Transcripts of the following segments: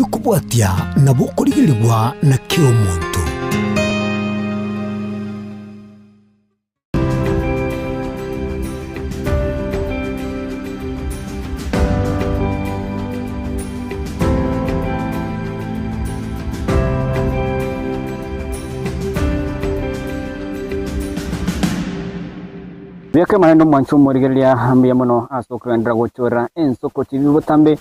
rikobwatia nabo okorigerigwa na kera omonto. Buya kemana nomwancho omorigereria mbuya mono ase okogenderera gochora ensoko TV botambe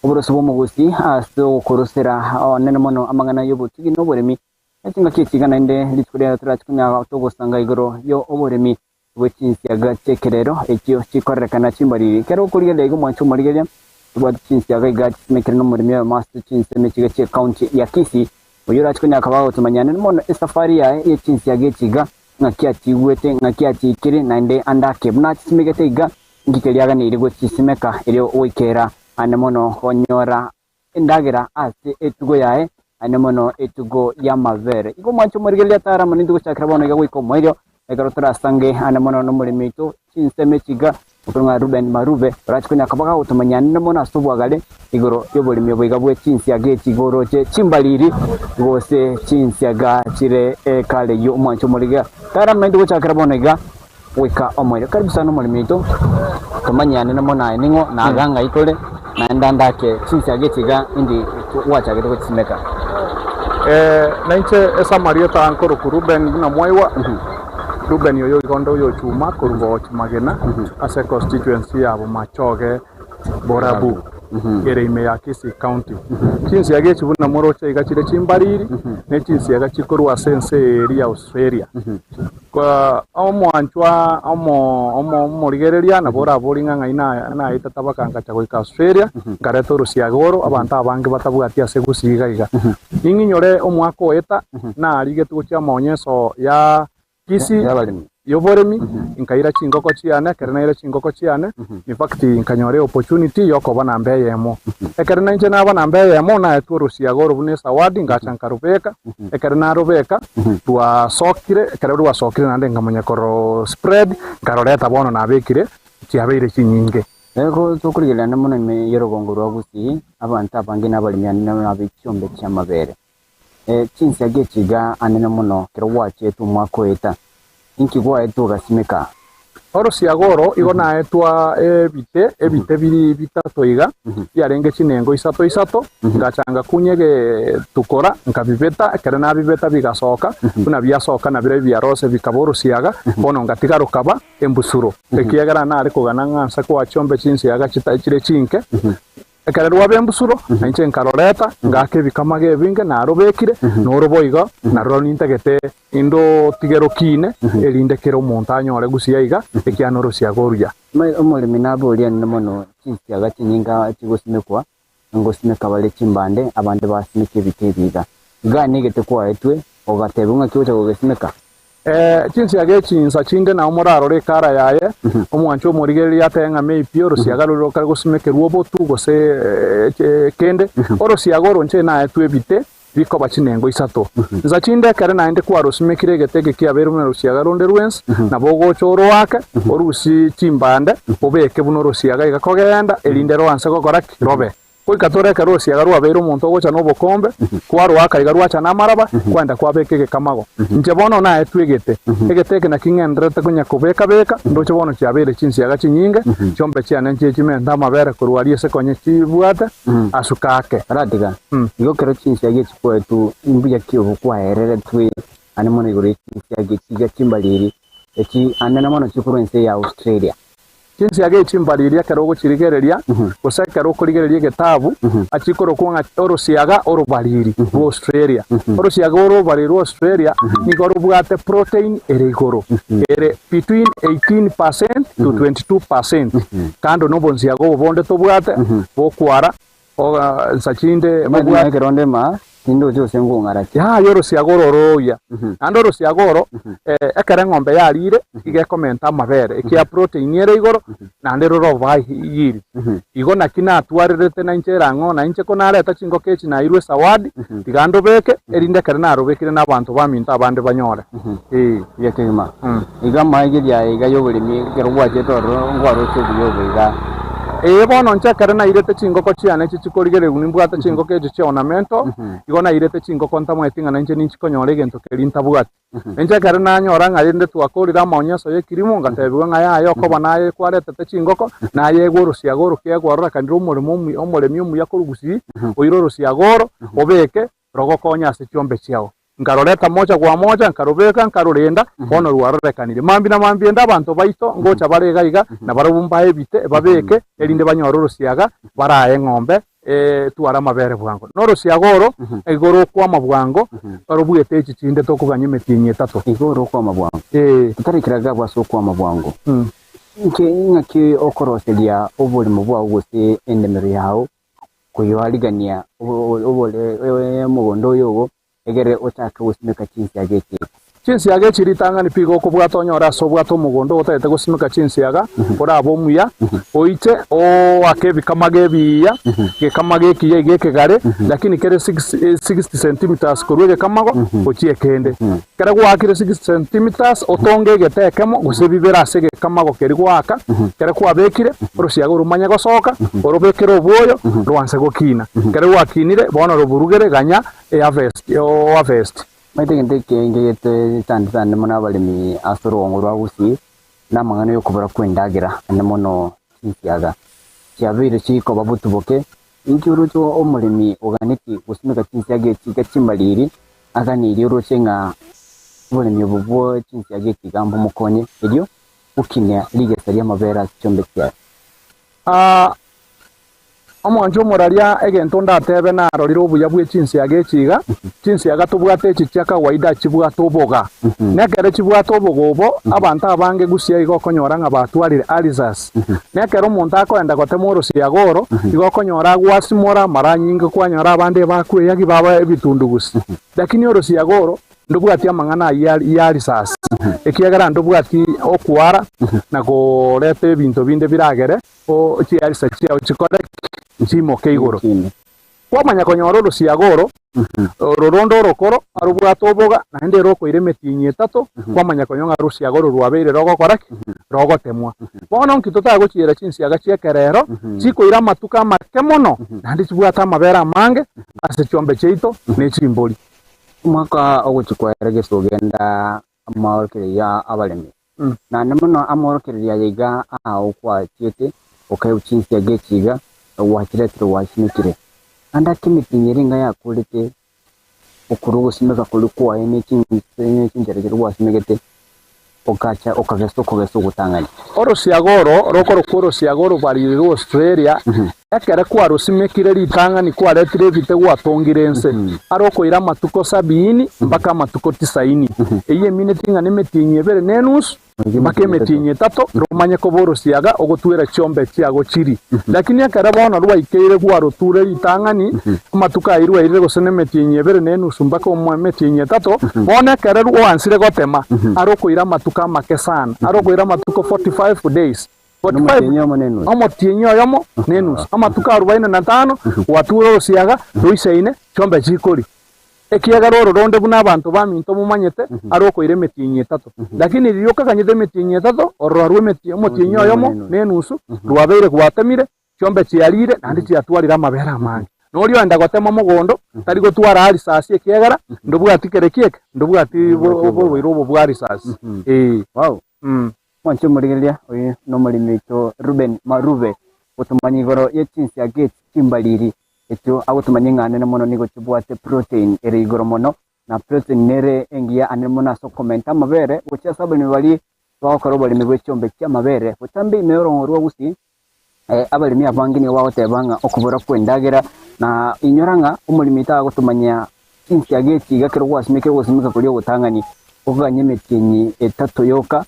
oboroso bw'omogusi ase ogokorosera onene mono amang'ana y'obotugi na oboremi ne chingaki echiga naende rituko riaye torache konyara togosanga igoro yo oboremi bwe chinsiaga chi'ekerero echio chikorerekana chimbariri. Ekero okorigereria iga omwancho omorigereria tobwate chinsiaga iga chisimekire nomoremi oyomo ase chinsemo echiga chi'ecounty ya Kisii oyio orache konyara koba agotomanya nene mono esafari yaye ye chinsiaga echiga Ng'aki achigwete, ng'aki achiikire, naende ande ake buna achisimegete iga, inki keria aganeirie gochisimeka erio goikera aane mono konyora endagera ase etugo yaye, aane mono etugo y'amabere. Igo omwanche omorigereria tara amo nintwe gochakera bono iga goika omoerio, ekero torasange aane mono nomoremi oito chinsemo echi iga, Okorwa ng'a Reuben Marube orache konya koba gagotomanya nere mono ase obwagare igoro y'oboremi obo iga bwe chinsiaga echi iga oroche chimbariri gose chinsiaga chire ekare eyio omwancho omorigia tara amaete gochakera bono iga goika omoerio. Karibu sana omoremi oito tomanyane mono aye ning'o na iga ng'ai tore naende ande ake chinsiaga echi iga indi gwachagete gochisimeka. Nainche ase amarieta nkorokwa Reuben buna mwaigwa. Reuben oyo igo onde oyochuma korwa gochia magena ase econstituency ya Bomachoge Borabu ere ime ya Kisii County. Chinsiaga echi buna moroche iga chire chimbariri ne chinsiaga chikorwa ase ense eria ya Australia. Omwanchwa omorigereria nabo orabori ng'a ng'ai naetete tabaka ngacha goika Australia nkareta orosiaga oro abanto abange batabwati ase gusii iga iga. Ning'inyore omwaka oeta narigetie gochia amaonyeso ya Kisii y'oboremi, nkaira chingoko chiane, ekero naira chingoko chiane, in fact nkanyora eopportunity yokoba namba eyemo. Ekero nainche naba namba eyemo, naetwe orosiaga oro buna esawadi, ngacha nkarobeka, ekero narobeka, rwasokire, ekero rwasokire naende nkamanya koro spread, nkaroreta bono nabekire, chiabeire chinyinge. Nigo tokorigereria mono ime y'orogongo rwa Gusii, abanto abange nabaremi ande nabe chiombe chi'amabere. Chinsiaga echi iga anene mono kero gwachietwe omwaka oeta, inki gwaetwe ogasimeka? Orosiaga oro igo naetwa ebite, ebite biri bitato iga, biarenge chinengo isato isato, ngacha ngakunya egetukora, nkabibeta, ekero nabibeta bigasoka, buna biasoka nabirobio biarose bikaba orosiaga, bono ngatiga rokaba embusuro, ekiagera nare kogana ng'a nse koa chiombe chinsiaga chire chinke. Ekero rwaba embusuro, na inche nkaroreta, ngaaka ebikamago ebinge narobekire, noro boigo naroro nintagete indotige rokiine, erinde kera omonto anyore gusia iga, ekiagera norosiaga oruya. Omoremi nabe oria anene mono chinsiaga chinyinga chigosimekwa, ngosimeka bare chimbande, abande basimeke ebite ebi iga. Iga negete kwaetwe, ogatebigwa ng'aki ogocha gogesimeka? Ee, chinsiaga echi insa chinde nao morarore ekara yaye, omwancho omorigereria atebe ng'a maybe orosiaga roria rokare gosimekerwa obotu gose kende, orosiaga oro inche naetwe ebite bikoba chinengo isato. Insa chinde ekere naende kwarosimekire egete eke kiabeire buna rosiaga ronde rwensi, nabo ogocha oroake, orusie chimbande, obeke buna orosiaga iga kogenda, erinde roanse gokora ki? Robe. Goika tore ekero orosiaga rwabeire omonto ogocha nobokombe, kwarwa akaiga rwacha namaraba, kwaenda kwabeka egekamago. Inche bono naetwe egete, egete eke nakio ng'endererete konya kobeka-beka, ndoche bono chiabeire chinsiaga chinyinge, chiombe chiane nchie chimente amabere korwa aria ase konya chibwate asuka ake. Aratiga, igo ekero chinsiaga echi kwaetwe, imbuya ki obo kwaereretwe ande mono igoro ye chinsiaga echi iga chimbariri, echi ande na mono chikorwa ense ya Australia? Chinsiaga echi mbariria ekero ogochirigereria, gose ekero okorigereria egetabu, achikorokwa ng'a orosiaga orobariri rwa Australia. Orosiaga orobariri rwa Australia nigo robwate protein ere igoro, ere between 18% to 22%. Kando na obonsiaga obo bonde tobwate bokwara Nsa chinde Omanyete nonya ekero ndema, tindochi gose nkong'ara ki. Yaya orosiaga oro orogia. Naende orosiaga oro, ekero eng'ombe yarire, iga ekomenta amabere, ekiagera protein ere igoro, naende rore oboa yield. Igo naki natwarerete nainche erang'o, nainche ko nareta chingoko echi nairwe esawadi, tiga ndobeke, erinde ekero narobekire na abanto baminto abande banyore. Ee. Buya kegima. Iga amaigerio aye iga y'oboremi ekero gwachete ororo nkwaroche obuya obo iga. Ee bono inche ekero nairete chingoko chiane echi chikorigererigwa nimbwate chingoko echi chia ornamental, igo nairete chingoko ntamanyeti ng'a nainche ninchi konyora egento keria ntabwati. Inche ekero nanyora ng'a rende twakorire amaonyeso y'ekirimo, ngatebigwa ng'a yaya okoba naye kwaretete chingoko, naye egwe orosiaga oro kiagera kwarorekanire omoremo omuya omoremi omuya korwa gusii, oire orosiaga oro, obeke rogokonye ase chiombe chiao. Nkaroreta mocha gwa mocha, nkarobeka, nkarorenda, bono rwarorekanire. Mambia na mambia ende abanto baito ngocha bare iga iga, na barabwo mbae ebite, babeke, erinde banyore orosiaga, barae eng'ombe etware amabere bwango. Na orosiaga oro igo rokwama bwango, robuete echi chinde tokoganya emetienyi etato. Igo rokwama bwango. Ee. Totarekire iga abwo ase okwama bwango. Inki ng'aki okoroseria oborimo bwao gose endemero yao koyoarigania omogondo oyo ogo, egere ochake gosimeka chinsiaga echi? Chinsiaga echi ritang'ani pi gokobwata onyore ase obwate omogondo otagete gosimeka chinsiaga, orabe omuya, oiche oake ebikamago ebiya, gekamago ekiya iga ekegare, lakini kere 60 centimetres korwa egekamago gochia ekende. Ekero gwaakire 60 centimetres, otonge egete ekemo gose bibere ase egekamago keria gwaaka, ekero kwabekire, orosiaga oromanye gosoka, orobekere obwoyo, rwanse gokina. Ekero rwakinire, bono roburugere, ganya eharvest, oharvest. Omanyete egento ekenge getechandete ande mono abaremi ase orogongo rwa Gusii, namang'ana y'okobora kw'endagera, ande mono chinsiaga chiabeire chikoba botuboke. Inki oroche omoremi oganetie gosimeka chinsiaga echi iga chimbariri, aganeirie oroche ng'a oboremi obo bwe chinsiaga echi iga mbomokonye, erio gokinia rigesa ri'amabere ase chiombe chiaye? Omwancho omoraria, egento ndatebe narorire obuya bwe chinsiaga echi iga, chinsiaga tobwate echi chia kawaida chibwate oboga. Nekero chibwate oboga obo, abanto abange gusia iga okonyora ng'a batwarire ulcers. Nekero omonto akoenda gotema orosiaga oro, igo okonyora agwasimora mara nyinge kwanyora abande ebakweyagi baba ebitundugusi. Lakini orosiaga oro Ndobwati amang'ana ayio ya risasi, ekiagera ndobwati okwara na koreta ebinto binde biragere chiarisa chiao chikore ki? Chiimoke igoro. Kwamanya konyora orosiaga oro, oro ronde orokoro, arobwate oboga, naende ere okoira emetienyi etato, kwamanya konyora ng'a orosiaga oro rwabeire rogokora ki? Rogotemwa. Bono nki totagochiera chinsiaga chi'ekerero, chikoira amatuko amake mono, naende chibwate amabere amange ase chiombe chiaito ne chimbori. Omwaka ogochia kwaera gese ogenda amaorokererio a abaremi, naende mono amaorokererio aya iga ao kwachiete okaigwa chinsiaga echi iga gwachiretire gwasimekire. Naende ake emetienyi ere enga yakorete okorwa ogosimeka koria kwaye ne chinchera chiria gwasimegete Ogacha okagesa okogesa ogotang'ani. Orosiaga oro rokorokwa orosiaga orobariri rwa Australia, ekere kwarosimekire ritang'ani kwaretire ebite gwatongire ense, are okoira amatuko sabiini mpaka amatuko tisaini. Eyio emineti ng'a nemetienyi ebere na enusu mpaka emetienyi etato romanye koba orosiaga ogotwera chiombe chiago chiri. Lakini ekere bono rwaikeire gwaroture ritang'ani, amatuko ayio rwairire gose nemetienyi ebere na enusu mpaka emetienyi etato, bono ekere rwansire gotema, are okoira amatuko amake sana, are okoira amatuko 45 days. 45 Omotienyi omo na enusu. Omotienyi oyomo na enusu, amatuko arubaini na tano, gwature orosiaga roisaine chiombe chikori. Ekiagera oro ronde buna abanto baminto momanyete, are okoira emetienyi etato. Lakini riria okaganyete emetienyi etato, ororo rwa omotienyi oyomo na enusu rwabeire gwatemire, chiombe chiarire, naende chiatwarire amabere amange. Na oria oenda gotema mogondo, tari gotwara risasi ekiagera ndobwati kere kieke, ndobwati oborwaire obo bwa risasi. Ee. Wow. Mwanche omorigereria, oyo nomoremi oito Reuben Marube, gotomanya igoro ye chinsiaga echi chimbariri, echio agotomanya ng'a anene mono nigo chibwate protein ere igoro mono, na protein nere engiya anene mono ase okomenta amabere gochia ase abaremi baria bagokora oboremi bwe chiombe chi'amabere. Botambe ime y'orongo rwa Gusii, abaremi abange nigo bagoteba ng'a okobora kw'endagera, na inyora ng'a omoremi tagotomanya chinsiaga echi iga ekero gwasimekire ogosimeka koria ogotang'ani, okoganya emetienyi etato yoka,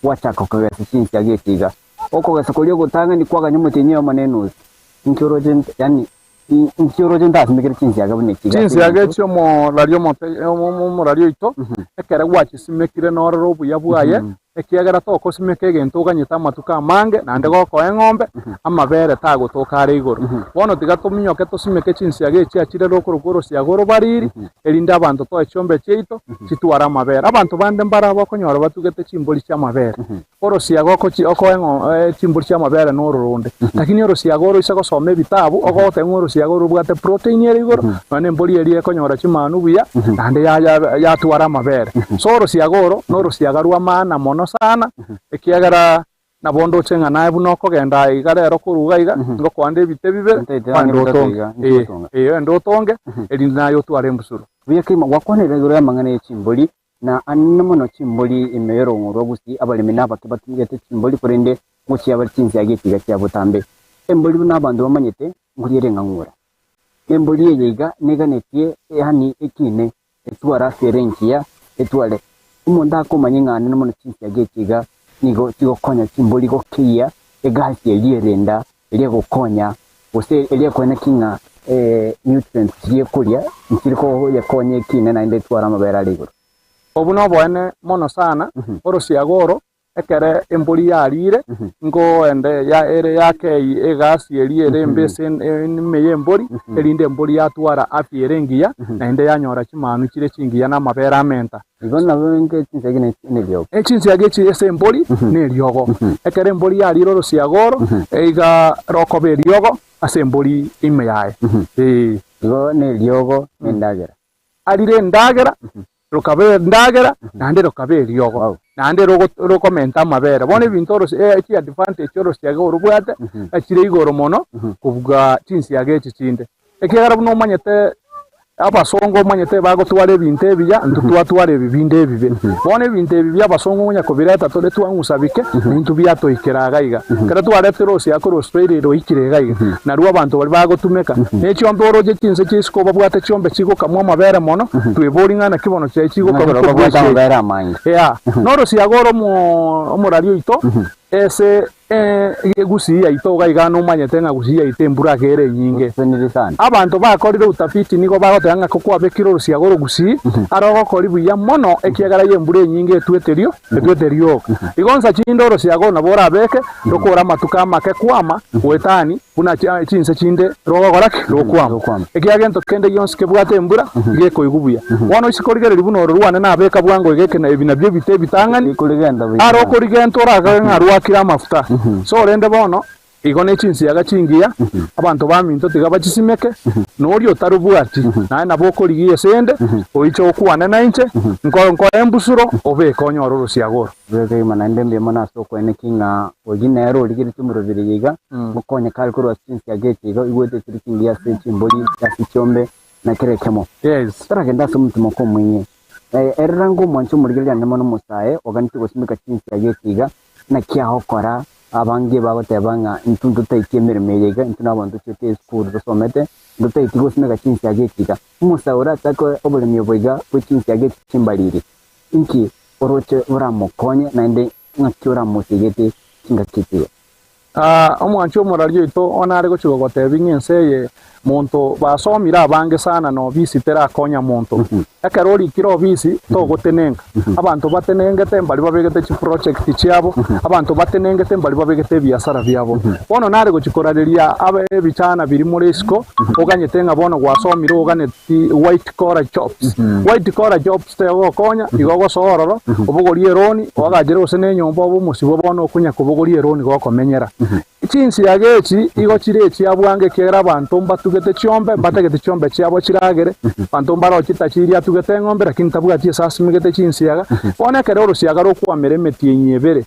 gwachaka kogesa chinsiaga echi iga. Okogesa koria ogotang'ani kwaganya omotienyi oyomo na enusu. Inki oroche yaani inki oroche ntasimekire chinsiaga buna echi iga ase Chinsiaga eng'encho echi omoraria omote omoraria oito, ekero gwachisimekire norore obuya bwaye. Ekiagera tokosimeka egento oganyete amatuko amange, naende gokoa eng'ombe, amabere tagotoka are igoro. Bono tiga tominyoke tosimeke chinsiaga echi achire rokorokwa orosiaga orobariri, erinde abanto toe chiombe chiaito chitware amabere. Abanto bande mbare abokonyora batugete chimbori chi'amabere. Orosiaga okochi okoa eng'o chimbori chi'amabere nororo onde. Lakini orosiaga oroise gosoma ebitabu, ogoteba ng'a orosiaga oro robwate protein ere igoro, nonya na embori eria ekonyora chimanu buya, naende ya ya yatwara amabere. So orosiaga oro, norosiaga rwa maana mono sana, ekiagera nabo ndoche ng'a naye buna okogenda aye iga rero korwa iga iga, ngokoa nde ebite bibere, Ntaete ogende ang'e bitato otonge. iga, Ee, ntogotonga. ee, ogende otonge, erinde naye otware embusuro. Buya kegima, gwakwanire igoro y'amang'ana ye chimbori, Na anene mono chimbori ime y'orogongo rwa Gusii, abaremi nabake batumegete chimbori, korende ngochia bare chinsiaga echiga chia botambe. Embori buna abanto bamanyete, nkoriera eng'ang'ura. Nembori eye iga neganetie yaani ekine, etware ase ere engiya, etware. Omonto akomanya ng'a anene mono chinsiaga echi iga nigo chigokonya chimbori gokeyia egasi eria erenda, eria egokonya, gose eria ekonya ki ng'a nutrients chiria ekoria nchiri koyekonya ekine naende etware amabere are igoro. Obwo noboene mono sana, orosiaga oro ekere embori yarire, nkoende ya ere yakei egasi eria ere embe ase ime y'embori, erinde embori yatwara afya ere engiya, naende yanyora chimanu chire chingiya na amabere amenta. Igo nabo inche chinsiaga neriogo. Chinsiaga echi ase embori neriogo. Ekero embori yarire orosiaga oro, iga rokoba eriogo ase embori ime yaye. Ee. Igo neriogo nendagera. Arire endagera, rokaba endagera, naende rokaba eriogo, naende rokomenta amabere. Bono ebinto orosi chiadvantage orosiaga orobwate, chire igoro mono kobua chinsiaga echi chinde. Ekiagera buna omanyete abasongo omanyete bagotwara ebinto ebiya, intwe twatwara ebi binde ebibe. Bono ebinto ebi bia abasongo onye kobireta tore twang'usa bike, naintwe biatoikera iga iga. Ekero twaretire osiaka korwa Australia roikire iga iga, narwo abanto baria bagotumeka. Ne chiombe oroche chinse chia isiko babwate chiombe chigokamwa amabere mono, tweborie ng'a naki bono chiaye chigokamwa Naki kobua babwate echiaito. amabere amange. Eeh, norosiaga ore omorari oito, Ase egusii yaito iga iga nomanyete ng'a gusii yaito embura ake ere enyinge. Abanto bakorire utafiti nigo bagoteba ng'a kokwabekire orosiaga orogusii are ogokori buya mono ekiagera y'embura enyinge etwete rio etwete rioka. Igo nsa chinde orosiaga oro nabo orabeke rokore amatuko amake kwama goetani buna chinse chinde rogokora ki? Rokwama. Ekiagera gento kende gionsi kebwate embura gekoigwa buya. Bono isiko rigereria buna oro rwane nabeka bwango iga eke na ebi nabio ebite ebitang'ani, aro okorigenta orakage ng'a rwakire amafuta. So rende bono, igo ne chinsiaga chingiya, abanto baminto tiga bachisimeke, na oria otarobwati, naye nabo okorigia esende, oiche okwane nainche, nkoe embusuro, obeke onyore orosiaga oro. Buya kegima naende mbuya mono ase okweneki ng'a oyio nere origeretie omorobiri oyo iga, ngokonya kare korwa ase chinsiaga echi iga, oigwete echire chingiya ase chimbori, ase chiombe, na kera ekemo. Toragende ase omotima okomoinyia. Erora ng'omwanche omorigereria ande mono omosae oganetie gosimeka chinsiaga echi iga, naki agokora abange bagoteba ng'a intwe ntotaeti emeremo eye iga, intwe nabanto tochiete esukuru tosomete, ntotaeti gosimeka chinsiaga echi iga. Omosae oratake oboremi obo iga bwe chinsiaga echi chimbariri, Inki oroche oramokonye, naende ng'aki oramosigete chingaki echi iga? Omwanchi omoraria oito one are gochia gogotebia ng'a ense eye monto basomire abange sana na obisi terakonya monto. Ekero orikire obisi togotenenka. Abanto batenengete mbari babegete chiproject chiabo, abanto batenengete mbari babegete ebiasara biabo. Bono nare gochia korareria abe ebichana biria more isiko oganyete ng'a bono gwasomire oganeti white collar jobs. White collar jobs Tegokonya, igo ogosoa ororo, obogorie eroni, oagachere gose nenyomba obe omosibwa bono okonya kobogoria eroni gokomenyera. Chinsiaga echi igo chire echia bwango ekiagera abanto mbatugete chiombe, mbatagete chiombe chiabo chiragere, abanto mbaroche tachiri atugete eng'ombe lakini tabwati ase asimegete chinsiaga. Bono ekero orosiaga rokwamera emetienyi ebere,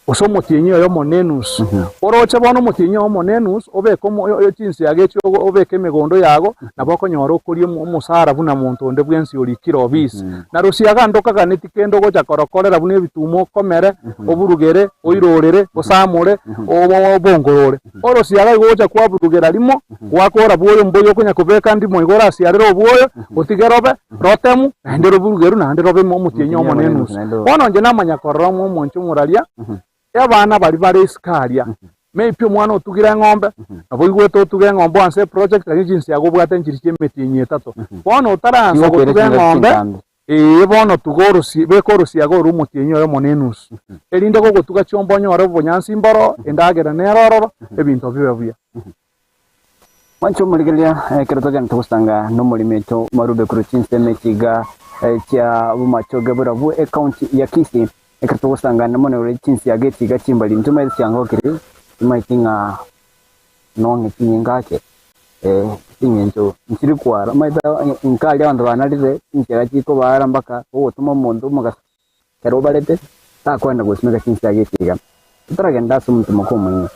gose omotienyi oyomo nenusu. Oroche bono omotienyi oyomo nenusu, obeke omo chinsiaga echio obeke emegondo yago, nabo okonyora okoria omosara buna monto onde bwensi orikire obisi. Na rosiaga ndokaganeti kende ogocha korokorera buna ebituma okomere, oburugere, oirorere, osamore, obongorore. Orosiaga igo ogocha kwaburugera rimo, gwakora bwoyo mboyo okonya kobeka ndimo igo orasiarere obwoyo, otige robe, rotemu, naende roburugeru, naende robe omotienyi omo na enusu. Bono inche namanya korora omonche omoraria, abana baria bare isiko aria, maybe omwana otugire eng'ombe, nabo oigwete otuge eng'ombe oanse eproject, lakini chinsiaga obwate nchiri chia emetienyi etato. Bono otaransa Nigo gotuga okoira chingaki eng'ombe, chintambe. Ee, bono tuga orosie, beka orosiaga orwo omotienyi oyomo na enusu, erinde gogotuga chiombe onyore obonyansi mboro, endagera nere ororo, ebinto bibe buya. Mwanche omorigereria, ekero togenda togosanga nomoremi oito Marube korwa chinsemo echi iga chia Bomachoge Borabu ecounty ya Kisii, ekero togosangana mono igoro chinsiaga echi iga chimbari ntomaete chiangokire, tomaeti ng'a nong'e chinyinga ake, ching'encho nchiri kwara, omanyete inka aria abanto banarire chinchera chikobaara mpaka ogotoma omonto omogaso ekero obarete takoenda gosimeka chinsiaga echi iga. Totaragenda ase omonto moka omoino,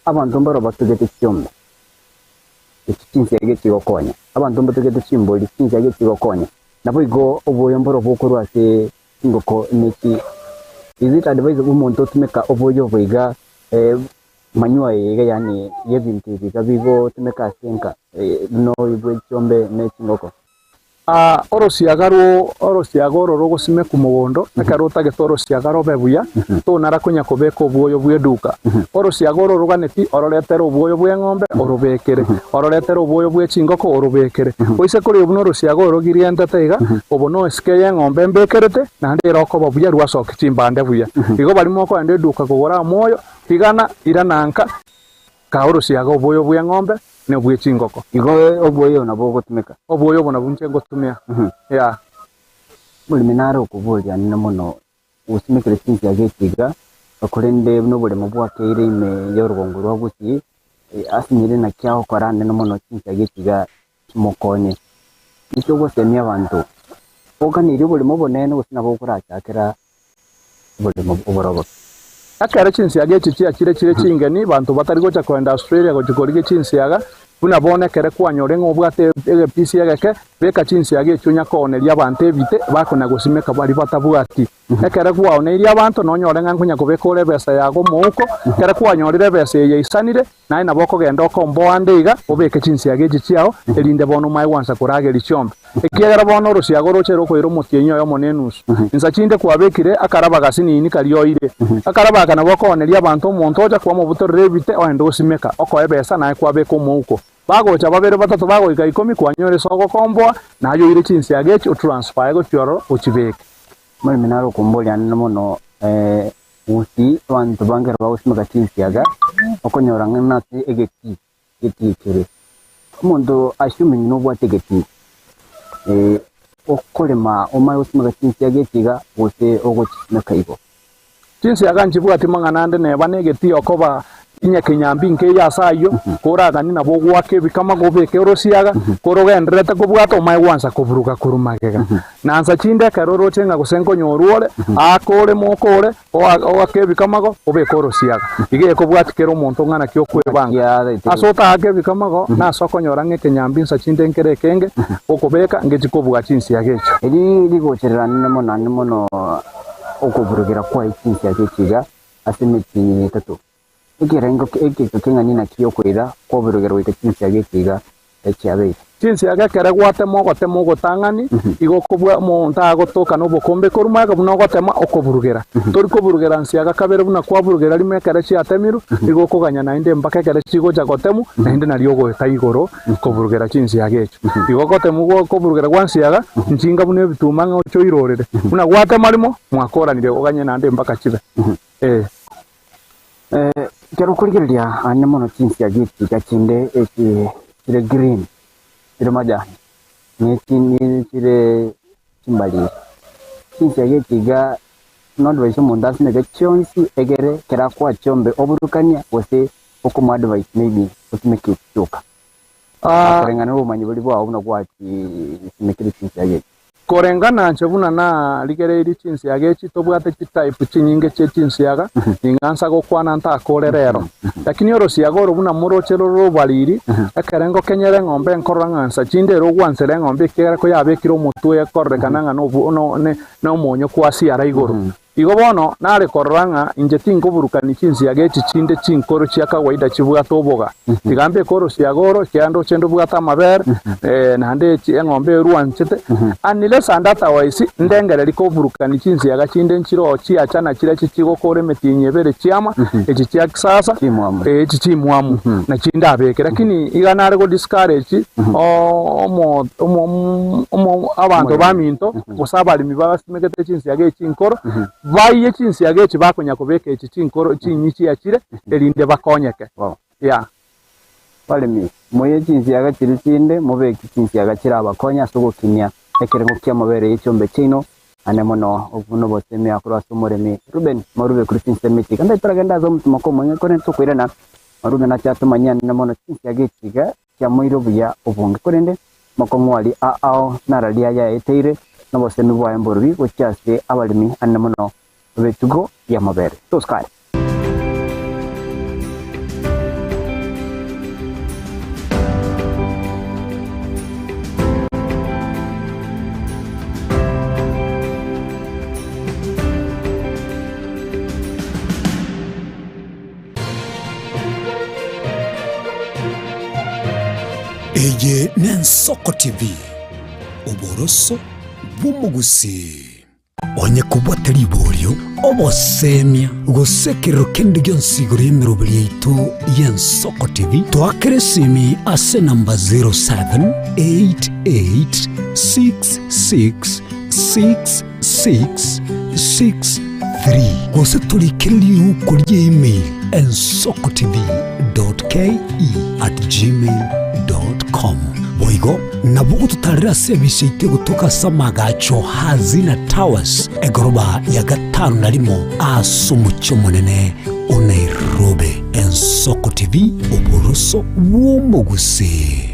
abanto mbaro batugete chiombe, echi chinsiaga echigokonya, abanto mbatugete chimbori, chinsiaga echigokonya, naboigo oboyo mboro bokorwa ase chingoko ne chi. Is it advisable omonto otumeka oboyo obo iga Manyua eye iga yaani y'ebinto ebi iga bigotumeka ase enka, buna oyo bwe chiombe ne chingoko. Aa, orosiaga rwo orosiaga oro rogosimekwa mogondo, ekero otagete orosiaga robe buya, tonara konya kobeka obwoyo bw'eduka. Orosiaga oro oroganeti, ororetere obwoyo bw'eng'ombe, orobekere, ororetere obwoyo bwe chingoko, orobekere. Oise koria buna orosiaga oro girientete iga, obo noesike y'eng'ombe mbekerete, naende erokoba buya rwasokia chimbande buya. Igo baria mokoenda eduka kogora amoyo, Tigana, irana nka, kaa orosiaga oboyo bw'eng'ombe na obwe chingoko. Igo oboyo nabwo ogotumeka. Oboyo obo nabwo inche ngotumia. Yeah. Omoremi nare okoboria nene mono gosimekire chinsiaga echi iga, korende buna oboremo bwakeire ime y'orogongo rwa Gusii, asinyire naki agokora nene mono chinsiaga echi iga chimokonye. Naki ogosemia abanto, oganerie oboremo obonene gose nabo okorachakera oboremo oborobo. Ekero chinsiaga echi chiachire chire chingeni, banto batari gocha kogenda Australia gochia korigia chinsiaga, buna bono ekere kwanyora ng'a obwate egepisi egeke, beka chinsiaga echio onya kooneria abanto ebite bakona gosimeka baria batabwati. Ekere gwaoneirie abanto nonyore ng'a nkonya kobeka ore ebesa yago omouko, ekere kwanyorire ebesa eye yaisanire, Naye nabo okogenda okomboa ande iga, obeke chinsiaga echi chiao, erinde bono omae gwansa korageria chiombe. Ekiagera bono orosiaga oroche rokoira omotienyi oyomo na enusu. Insa chinde kwabekire akaraba gasinini karia oire. Akaraba aka nabo okooneria abanto omonto ocha kwamobutorera ebite oende osimeka, okoa ebesa naye kwabeka omouko. Bagocha babere batato bagoika ikomi kwanyora ase ogokomboa, naye oire chinsiaga echi otransfae gochia ororo ochibeke. Omoremi nare okomboria anene mono Gusii abanto bange ekero bagosimeka chinsiaga, okonyora ng'a nase egetii, egetii kere. Omonto assuming nobwate egetii, okorema omanye gosimeka chinsiaga echi iga gose ogochisimeka igo. Chinsiaga nchibwati mang'ana ande neba na egetii okoba inye kenyambi nkeiyo ase ayio, koraganie nabo ogoaka ebikama gobeke orosiaga, korogendererete kobwata omanye gwansa koburuga korwa magega. Na nsa chinde ekero oroche ng'a gose nkonyorwa ore, aaka oreme okore, oake ebikamago, obeke orosiaga. Iga ekobwatia kera omonto ng'a naki okwebanga. Ase otaake ebikamago, nase okonyora ng'a ekenyambi nsa chinde nkere ekenge, okobeka ngechi kobua chinsiaga echio. Eri rigocherera nene mono naende mono okoburugera kwaye chinsiaga echi iga ase emetienyi etato. Ekerengo egeka keng'ani naki okoira kw'oborogero goika chinsiaga echi iga echiabeire. Chinsiaga ekere gwatema ogotema ogotang'ani, igo okobua omonto agotoka nobokombe korwa magega buna ogotema okoburugera. Tori koburugera nsiaga kabere buna kwaburugera rimo ekere chiatemirwe, igo okoganya naende mpaka ekere chigocha gotemwa, naende nario ogoeta igoro koburugera chinsiaga echio. Igo ogotemwa gwa okoburugera gwa nsiaga, nchinga buna ebituma ng'a oche oirorere. Buna gwatema rimo, mwakoranire oganye naende mpaka chibe. Ee. Ekero okorigereria aande mono chinsiaga echi iga chinde echi chire green, chire majani, na echinde chire chimbariri. Chinsiaga echi iga noadvise omonto asimeke chionsi egere ekero akoa chiombe oburukanie gose okomo advise maybe osimeke echi chioka. Koreng'ana na obomanyi boria bwao buna gwachisimekire chinsiaga echi. Koreng'ana inche buna narigereirie chinsiaga echi, tobwate chitype chinyinge chie chinsiaga, ning'ansa gokwana ntakore rero. Lakini orosiaga oro buna moroche rore obariri, ekerengo kenyere eng'ombe nkorora ng'a nsa chinde ere ogwansera eng'ombe ekiagera koyabekire omotwe ekororekana ng'a nobu no ne nomonyo kwasiara igoro. Igo bono nare korora ng'a inche tinkoburukani chinsiaga echi chinde chinkoro chia kawaida chibwate oboga. Tiga mbeke orosiaga oro, ekiagera ndoche ndobwate amabere, naende echi eng'ombe erwanchete. Unless and otherwise ndengereri koburukani chinsiaga chinde nchiroo chiachana chiria chichigokora emetienyi ebere chiama, echi chia kisasa, Chimwamu. echi chimwamu, nachi ndabeke. Lakini iga nare go discourage omo omo omo abanto baminto gose abaremi basimegete chinsiaga echi chinkoro, baiye chinsiaga echi bakonya kobeka echi chinkoro chinyi chiachire, erinde bakonyeke. Wow. Yeah. Baremi, moiye chinsiaga chiria chinde, mobeke chinsiaga chirabakonye ase ogokinia ekerengo ki'amabere ye chiombe chiaino, ane mono obwo nobosemia korwa ase omoremi Reuben Marube korwa chinsemo echi. Genda toragende ase omotimoko omoeng'e korende tokoirana, Reuben ache atomanyie anene mono chinsiaga echi iga chiamoire obuya obonge. Korende mokong'u aria ao nararia yaeteire nobosemi bwaye mborubi gochia ase abaremi anene mono b'etugo y'amabere. Tosukare. Eye n'Ensoko TV, oboroso bw'omogusii. Onye kobwate riborio, obosemia, gose ekerero kende gionsi igoro y'emeroberi yaito y'Ensoko TV, toakere esimi ase enamba 0788666663 gose torikere riuko rie email ensokotv.ke@gmail.com. Boigo nabo ogototarera ase ebisa yaito egotoka ase amagacho Hazina Towers, egoroba ya gatano na rimo ase omochie omonene o Nairobi. Ensoko TV, oboroso bw'omogusii.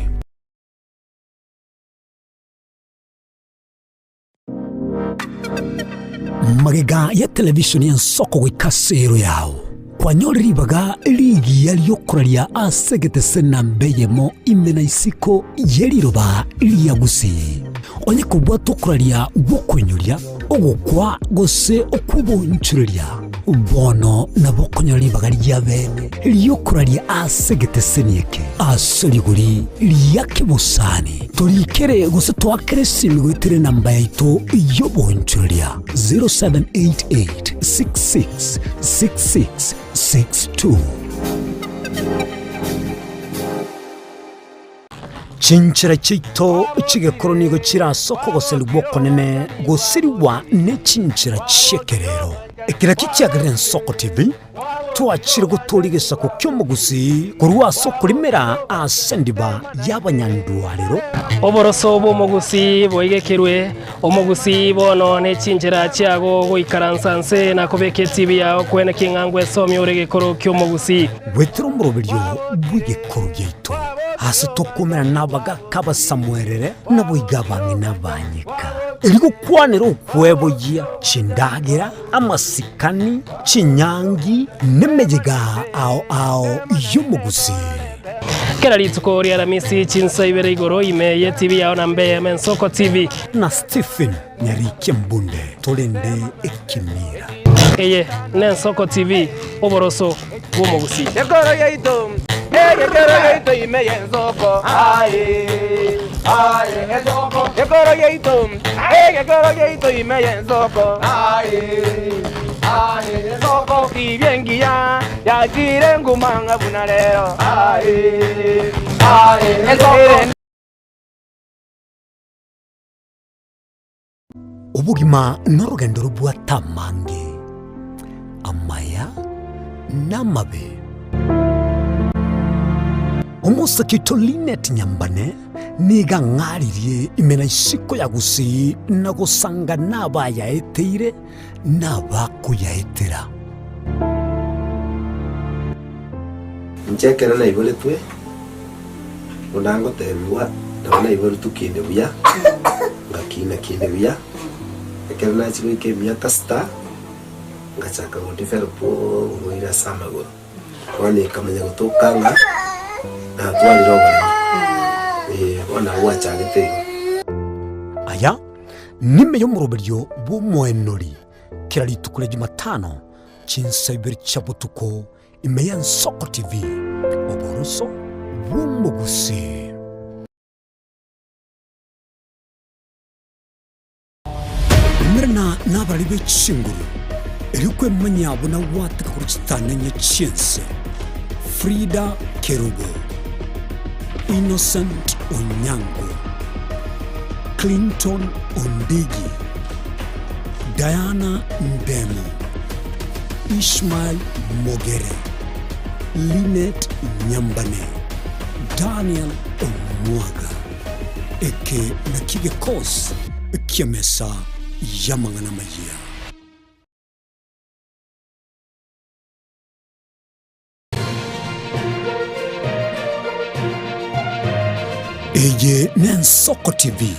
Magega ya televishoni y'ensoko goika ase ero yao, kwanyorire ribaga rigiya ri'okoraria ase egetese namba eyemo ime na isiko ye riroba ria Gusii. Onye kobwate okoraria gw'okoinyoria, ogokwa gose okw'obonchoreria, bono nabo okonyora ribaga ria bene ri'okoraria ase egeteseni eke ase rigori ria kebosani. Torikere gose toakere esimi goetera enamba yaito y'obonchoreria 0788 66 66 62. Chinchera chiaito chi'egekoro nigo chire ase okogoserigwa okonene gosirigwa ne chinchera chi'ekerero. Eki nakio kiagerire Ensoko TV twachire gotooria egesaku ki'omogusii korwa ase okorimera ase endiba y'abanyandwarero. Oboroso bw'omogusii boigekerwe, omogusii bono ne chinchera chiago goikaransa nse na kobeka etibi yao kwene king'a ngwesomia ore egekoro ki'omogusii. Goetera omoroberio bw'egekoro giaito, aase tokoumera nabagaaka abasamuerere, naboigo abang'ina abanyeka, erio gokwanera okweboyia chindagera, amasikani, chinyangi, nemeyega ao ao y'omogusii. Kera rituko ria Aramisi chinsa ibere igoro ime ye TV yao na mbe Mensoko TV. Na Stephen Nyarikia Mbunde torende ekemira. Eye n'Ensoko TV, oboroso bw'omogusii. Ekoro yaito, egekero yaito ime y'ensoko, aye, aye, ensoko. Ekoro yaito, egekero yaito ime y'ensoko, aye, aye, ensoko. Tibia engiya yachire nguma ng'a buna rero, aye, aye, ensoko. Obogima norogendo robwate amange, amaya na amabe. Omosake oito Linet Nyambane nigo ang'aririe ime na isiko ya Gusii na gosanga nabayaeteire na abakoyaetera. Inche ekero naiboretwe, buna ngotebigwa, nabo naiboretwe kinde buya, ngakina kinde buya, ekero nachia goika emiaka sita, ngachaka go develop oborwaire ase amagoro. Bono ekamanya gotoka ng'a natwarire oboremo, eh, bono nabo gwachagete igo. Aya nime y'omoroberio bw'omoenori. Kera rituko ria Jumatano, chinsa ibere chia botuko, ime y'Ensoko TV, oboroso bw'omogusii. Umerana nabarari be chinguru, erio kwemanyia buna gwateka korwa chitananya chi'ense. Frida Kerubo, Innocent Onyango, Clinton Ondigi, Diana Ndemo, Ishmael Mogere, Linet Nyambane, Daniel Omwaga. Eke nakio gekosi ki'emesa y'amang'ana amayia. Eye n'Ensoko TV,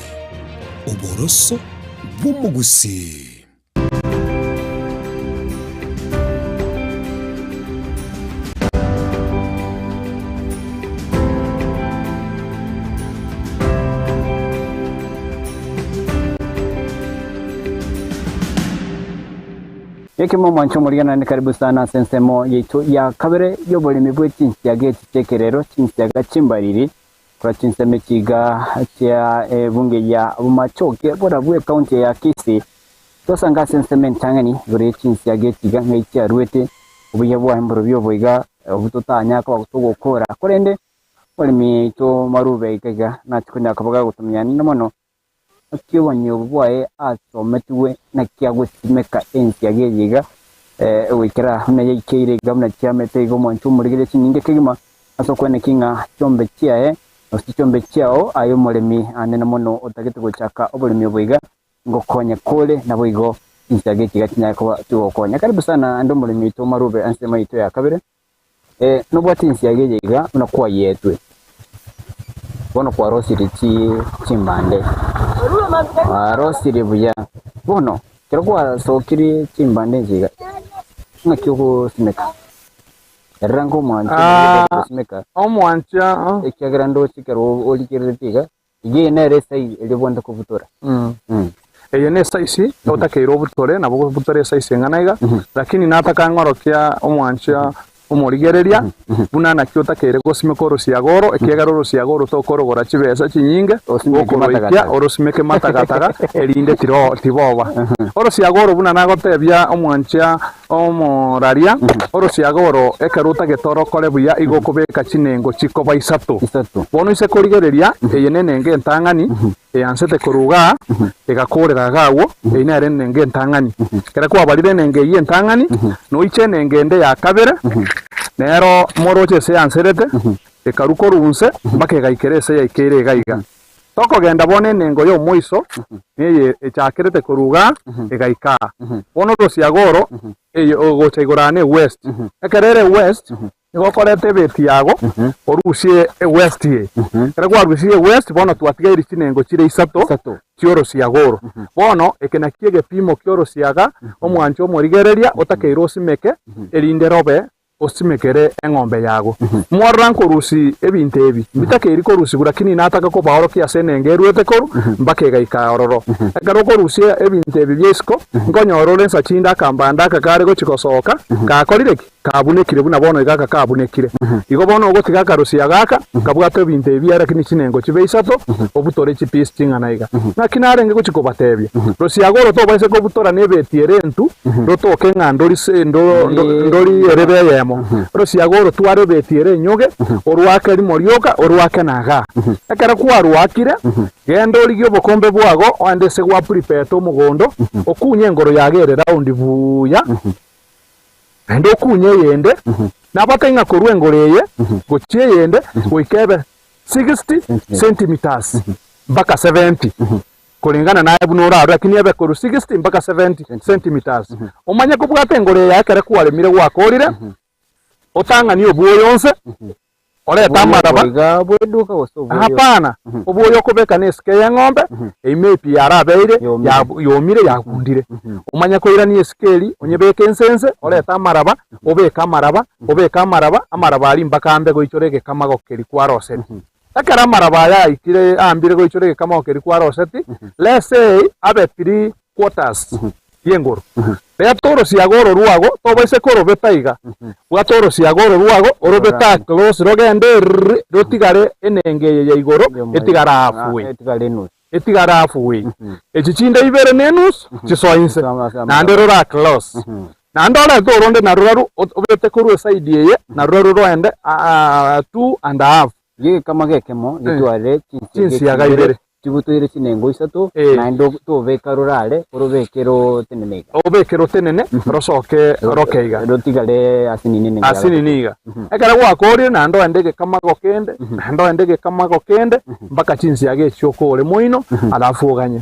oboroso bw'omogusii. Ekemo omwancho omorigia naende karibu sana ase ensemo yaito ya kabere y'oboremi bwe chinsiaga echi chi'ekerero, chinsiaga chimbariri, korwa chinsemo echiga chia ebunge ya Bomachoge borabwo ekaunti ya Kisii. Twasanga ase ensemo entang'ani igoro ye chinsiaga echiga ng'ai chiaruete obuya bwaye mborobio obo iga obwo totanya koba togokora. Korende omoremi oito Marube iga iga nachia konya koba gagotomia naende mono Naki obonyibo bwaye asometigwe, naki agosimeka ensiaga eye iga, goikera buna yaikeire iga, buna chiamete iga omwancho omorigereria chinyinge kegima, ase okweneki ng'a chiombe chiaye, gose chiombe chiao aye omoremi ande na mono otagete gochaka oboremi obo iga, ngokonye kore, naboigo chinsiaga echi iga chinyare koba chigokonya. Karibu sana ande omoremi oito Marube ensemo yaito ya kabere. Nobwate ensiaga eye iga buna kwayetwe, bono kwarosirie chimbande, kwarosirie buya. Bono ekero kwasokirie chimbande echi iga, ng'aki ogosimeka? Erora nkomwancha Ah, ogosimeka, omwancha ekiagera ndoche ekero origereretie iga, iga eye nere esai eria obwenerete kobutora. Eye ne esaisi otakeire obutore, nabo ogobutora esaisi eng'ana iga, lakini nataka ng'orokia omwancha omorigereria buna naki otakeire gosimeka orosiaga oro, ekiagera orosiaga oro tokorogora chibesa chinyinge, Osimeke gokoroikia matagataga. orosimeke matagataga erinde tiro tiboba. Orosiaga oro buna nagotebia omwancha omoraria, orosiaga oro ekero otagete orokore buya igo okobeka chinengo chikoba isato. Isato. Bono ise korigereria, eye nenengo entang'ani, eyansete korwa igaa, egakoorera iga agwo, eyio nere enengo entang'ani. Ekero kwabarire enengo eyio entang'ani, noiche enengo ende ya kabere, nero moroche ase eyanserete, ekarwa korwa inse mpaka egaikera ase yaikeire iga iga. Tokogenda bono enengo y'omoiso, neye echakerete korwa igaa, egaika aa. Bono orosiaga oro, eye ogocha igoro aa ne west. Ekero ere west, Nigo okoreta ebeti yago, orusie ewest eye. Ekero kwarusirie ewest, bono twatigaire chinengo chire isato chi'orosiaga oro. Bono eke nakio egepimo ki'orosiaga, omwancho omorigereria otakeire osimeke, erinde robe osimekere eng'ombe yago. Mwarora nkorusia ebinto ebi, mbitakeiri korusigwa, lakini nataka kobaorokia ase enengo eruete korwa mpaka egaika ororo. Ekero okorusia ebinto ebi bia isiko, nkonyora ore nsa chinde akambanda aka kare gochia gosoka, gakorire ki? Kabunekire buna bono iga aka kabunekire. Igo bono ogotiga akarusia gaka, kabwate ebinto ebi biaye lakini chinengo chibe isato, obutore chipiece ching'ana iga. Naki narenge gochia kobatebia, Rusia oro tobaise kobutora nebeti ere entu, rotoke ng'a ndori se ndo ndo ndori erebe eyemo. Rusia oro tware ebeti ere enyoge, orwake rimo rioka, orwake na igaa. Ekero kwarwakire, genda origie obokombe bwago, oende ase gwa prepare omogondo, okunye engoro yago ere round buya, Naende okunye eyende, nabate ng'a korwa engoro eye gochia eyende goika ebe 60 centimetres mpaka 70, korengana naye buna orarore, lakini ebe korwa 60 mpaka 70 centimetres. Omanye kobwata engoro eye ekero kwaremire gwakorire, otang'anie obwoyo onse, Orete amaraba. Iga bw'eduka gose obwoyo? Hapana, obwoyo okobeka nesike y'eng'ombe, eime epi yarabeire, yomire, yagundire. Omanye koirania esike eria, onyebeke inse inse, orete amaraba, obeke amaraba, obeke amaraba, amaraba aria mpaka ambe goichora egekamago keria kwarosetie. Ekero amaraba aya aikire aambire goichora egekamago keria kwarosetie, let's say abe three quarters. y'engoro. Reta orosiaga oro rwago, tobaise korobeta iga, bwata orosiaga oro rwago, orobete aa close rogende rrrr rotigare enengo eye ya igoro etigare halfway. Etigare halfway. Echi chinde ibere na enusu chisoe inse, naende rore aa close. Naende orete oronde naroraru obete korwa eside eye naroraru roende two and a half. Gekama gekemo getware Chinsiaga ibere. Chibutoire chinengo isato, Eh. naende tobeka rorare, orobeke rotenene iga. Obeke rotenene, rosoke roke iga. Rotigare asinini enengo ya Asinini iga. Ekero gwakorire naende oende egekamago kende, naende oende egekamago kende, mpaka chinsiaga echio okore moino, alafu oganye.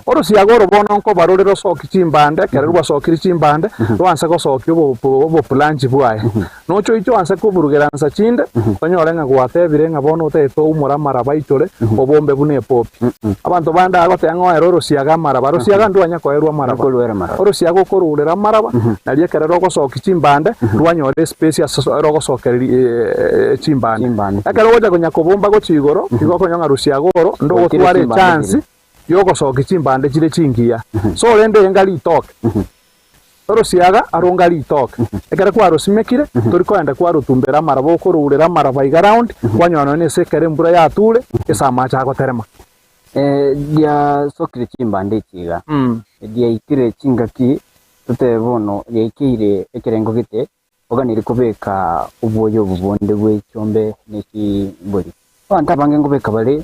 Orosiaga oro bono nkoba rore rosoki chimbande, ekero rwasokire chimbande, rwanse gosokia obo oboplanchi bwaye. Noche oiche oanse koburugera nsa chinde, onyore ng'a gwatebire ng'a bono otagete oumore amaraba aichore, obombe buna epopi. Abanto bande agoteba ng'a oere orosiaga amaraba, rosiaga ndwanya koerwa amaraba. Orosiaga okorurera amaraba, nario ekero rogosokia chimbande, rwanyora espace ase rogosokereria chimbande. Ekero ogocha konya kobomba gochia igoro, igo okonyora ng'a rosiaga oro ndogotwara echance yogosokia chimbande chire chingiya. So rende enga ritoke. Orosiaga aronga ritoke, ekero kwarosimekire, tori koenda kwarotumbera amaraba okoruurera amaraba iga round, kwanyora nonya nese ekero embura yature, ase amache agoterema. Riasokire chimbande echi iga, riaikire chingaki, totebe bono riaikeire ekerengo gete, oganeire kobeka obwoyo obo bonde bwe chiombe ne chimbori. Abanto abange nkobeka bare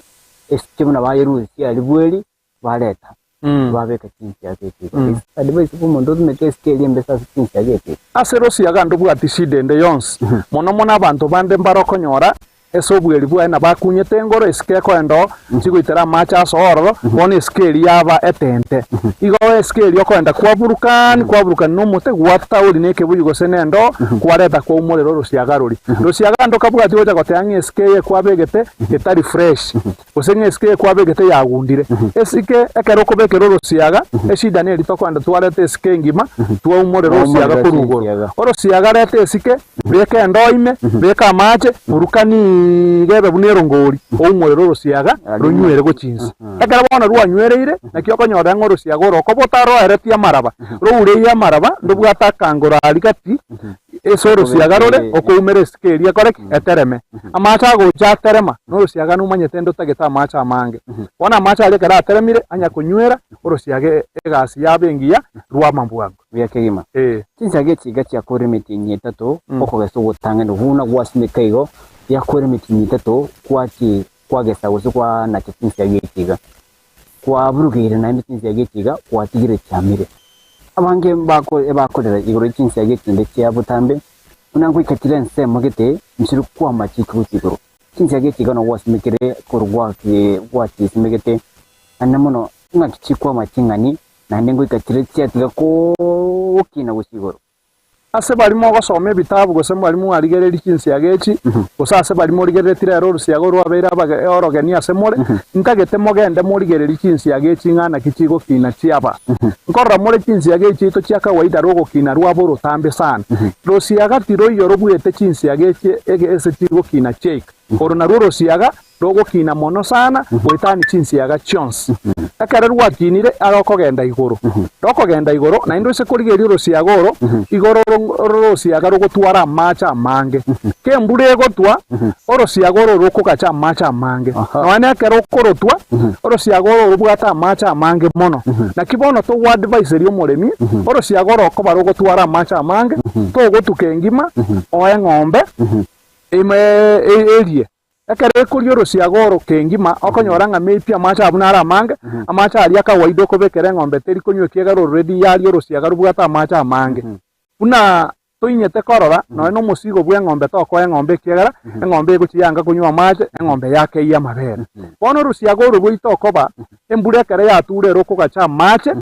esike buna bayerusia aria bweri, bareta, babeka chinsiaga echi iga. Advice bwa omonto otumeke esike eria embese ase chinsiaga echi. Ase rosiaga ndobwati shida ende yonsi, mono mono abanto bande mbare okonyora ase obweri bwaye nabo akunyete engoro esike ekoenda oo, chigoitera amache ase ororo, bono esike eria yaba etente. Igo esike eria okoenda kwaburukani, kwaburukani na omote, gwatauri na ekebuyu gose na endoo, kwareta kwaumorera orosiaga roria. Rosiaga ndokabwati gocha goteba ng'a esike eye kwabegete etari fresh. Gose ng'a esike ekwabegete yagundire. Esike ekero okobekera orosiaga, eshida neri tokoenda twareta esike engima, twaumorera orosiaga korwa igoro. Orosiaga reta esike, beka endoo ime, beka amache, burukani iga ebe buna erongori, oumorere orosiaga ronywere gochia inse. Ekero bono rwanywereire, naki okonyorera ng'a orosiaga oro okoba otaroeretie amaraba, roureire amaraba, ndobwate akangoro aria gati, Ase orosiaga rore okoumera esike eria ekore ki? Etereme. Amache agocha aterema, na orosiaga nomanyete ndotagete amache amange. Bono amache aria ekero ateremire, anya konywera orosiaga egasi yabo engiya rwama bwango. Buya kegima. Ee. Chinsaga echi iga chiakorire emetienyi etato, okogesa ogotang'ani buna gwasimeka igo, yakorire emetienyi etato gwachi kwagesa gose kwanacha chinsaga echi iga. Kwaburukeire naende chinsiaga echi iga gwatigire chiamire. Abange ebakorera igoro ye chinsiaga echinde chia botambe, buna ngoika chire ensemo gete nchire kwama chike gochia igoro. Chinsiaga echi iga nogwasimekire korwa gwachisimegete, naende mono ng'aki chikwama ching'ani, naende ngoika chire chiatiga gokina gochia igoro. Ase baria mogosoma ebitabu gose baria mwarigereria chinsiaga echi, gose ase baria morigereretie rero orusiaga orwabeire orogeni ase more, ntagete mogende morigererie chinsiaga echi ng'a naki chigokina chiaba. Nkorora more chinsiaga echi chiaito chia kawaida rogokina rwaba orotambe sana. Rosiaga tiroiyo robuete chinsiaga echi ase chigokina chiaika. Oro narwo orosiaga Rogokina mono sana goetania chinsiaga chionsi. Ekero rwakinire arokogenda igoro. Rokogenda igoro, naende ose korigereria orosiaga oro, igoro orosiaga rogotwara amache amange. Kembura egotwa, orosiaga oro rokogacha amache amange. Nonya nekero okorotwa, orosiaga oro robwate amache amange mono. Naki bono togoadviseria omoremi, orosiaga oro okoba rogotwara amache amange, togotuka engima, oe eng'ombe, ime erie. Ekero ekoria orosiaga oro kengima, okonyora ng'a maybe amache abwo naro amange, amache aria akawaida okobekera eng'ombe teri konywa ekiagera already yaria orosiaga robwate amache amange. Buna toinyete korora, nonya na omosigo bw'eng'ombe tokoa eng'ombe ekiagera eng'ombe egochia yanga konywa amache, eng'ombe yakeyia amabere. Bono orosiaga oro rwaito okoba, embura ekero yature ere okogacha amache,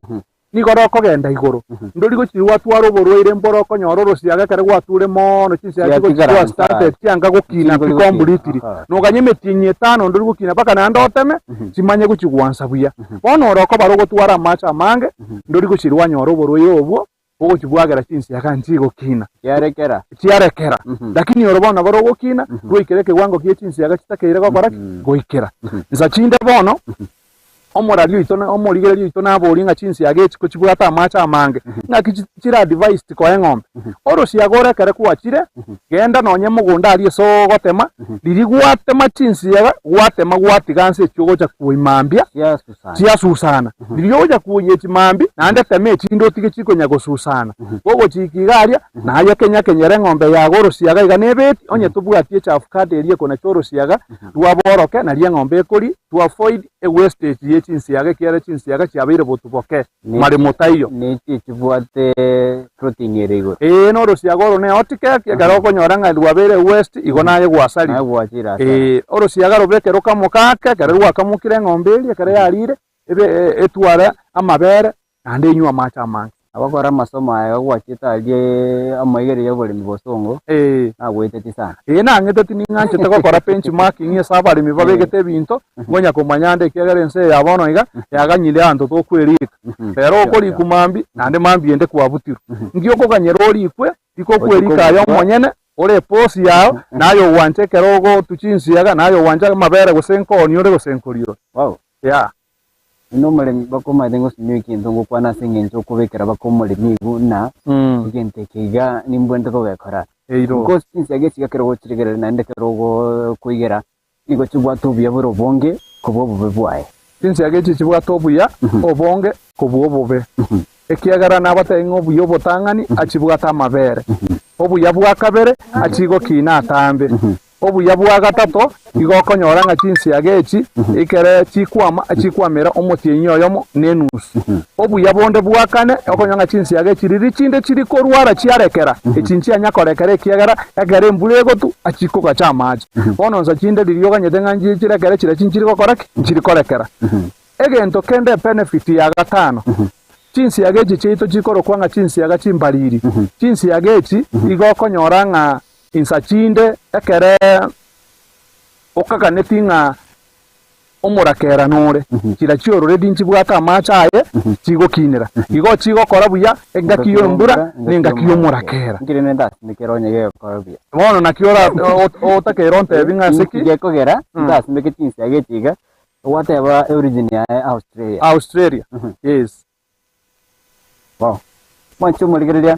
Nigo rokogenda igoro, ndori gochia gwatwara oborwaire mbore okonyora orosiaga ekero gwature moono chinsiaga chigochia Chiatigara gwa started chianga gokina Chingori pi gokina, completely. aha. Noganye emetienyi etano ndori gokina mpaka naende oteme chimanye gochia gwansa buya. Bono ore okoba rogotwara amache amange ndori gochia rwanyora oborwaire obwo bogochia bwagera chinsiaga nchigokina. Chiarekera. Chiarekera. Lakini oro bono nabo rogokina rwaikera ekewango gie chinsiaga chitakeire gokora ki? Goikera. Nsa chinde bono. Omorari oito na omorigereria oito naborie ng'a chinsiaga echi kochibwate amache amange, ng'aki chi chira advised koa eng'ombe. Orosiaga ore ekere kwachire, genda nonye mogondo aria ase ogotema, riria gwatema chinsiaga, gwatema gwatiga nse echio ogocha kuoyia mambia, Chiasusana. chiasusana. Riria ogocha kuoyia echi mambia, naende tema echinde otige chikonya gosusana. Gogochika iga aria, naye kenya kenyera eng'ombe yago orosiaga iga nebeti, onye tobwati echafu kata eria ekonacha orosiaga, rwaboroke, nario eng'ombe ekoria, to avoid ewastage ye chinsiaga ekiagera chinsiaga chiabeire botuboke maremo taiyo. Nechi chibwate protein ere igoro. Ee, norosiaga oro ne hot cake ekero okonyora ng'a rwabeire waste igo naye gwasarire. Naye gwachire asara. Ee, orosiaga robe ekero kamoka ake, ekero rwakamokire eng'ombe eria ekero yarire, ebe etware amabere naende enywe amache amange. Abakora amasomo aya gwachete aria amaigereria y'oboremi bosongo Ee. nagweteti sana. Ee, nang'eteti ning'anchete gokora benchmarking ase abaremi babegete ebinto, ngonya komanya ande ekiagera ense eye ya bono iga yaganyire abanto tokwerika. Rero okorikwa mambia, naende mambia ende kwabutirwe. Nki okoganyera orikwe, rika okwerika aye omonyene, ore eposi yao, naye ogwancha ekero ogotu chinsiaga, naye ogwancha amabere gose nkoni ore gose nkori ore. Wow. Yeah. Buna omoremi bakomaete ngosimia egento ngokwana ase eng'encho okobekera baka omoremi buna egento eke iga nimbwenerete kogekora. Eiro. Because chinsiaga echi iga ekero ogochiregereria naende ekero ogokoigera nigo chibwate obuya bore obonge kobua obobe bwaye. Chinsiaga echi chibwate obuya obonge kobua obobe, ekiagera nabatebie ng'a obuya obotang'ani achibwate amabere, obuya bwa kabere achigokina atambe, Obuya bwa gatato, igo okonyora ng'a chinsiaga echi ekere chikwama chikwamera omotienyi oyomo na enusu. Obuya bonde bwa kane, okonyora ng'a chinsiaga echi riria chinde chiri korwara chiarekera, echi nchianya korekera ekiagera ekero embura egotu achikogacha amache. Bono nsa chinde riria oganyete ng'a nchi chirekere chiria chinchiri gokora ki? Nchiri korekera. Egento kende ebenefit ya gatano, chinsiaga echi chiaito chikorokwa ng'a chinsiaga chimbariri. Chinsiaga echi igo okonyora ng'a Insa chinde ekere okaganeti ng'a omorakera nore, chira chi'ororedi nchibwate amache aye chigokinera. Igo chigokora buya engaki y'embura na engaki y'omorakera. Inki rende ntasimekere onye gegokora buya? Bono naki ora otakeire ontebi ng'a ase ki? Gekogera ntasimeke chinsiaga echi iga, gwateba origin yaye Australia. Australia, yes. Wow. Mwanche omorigereria,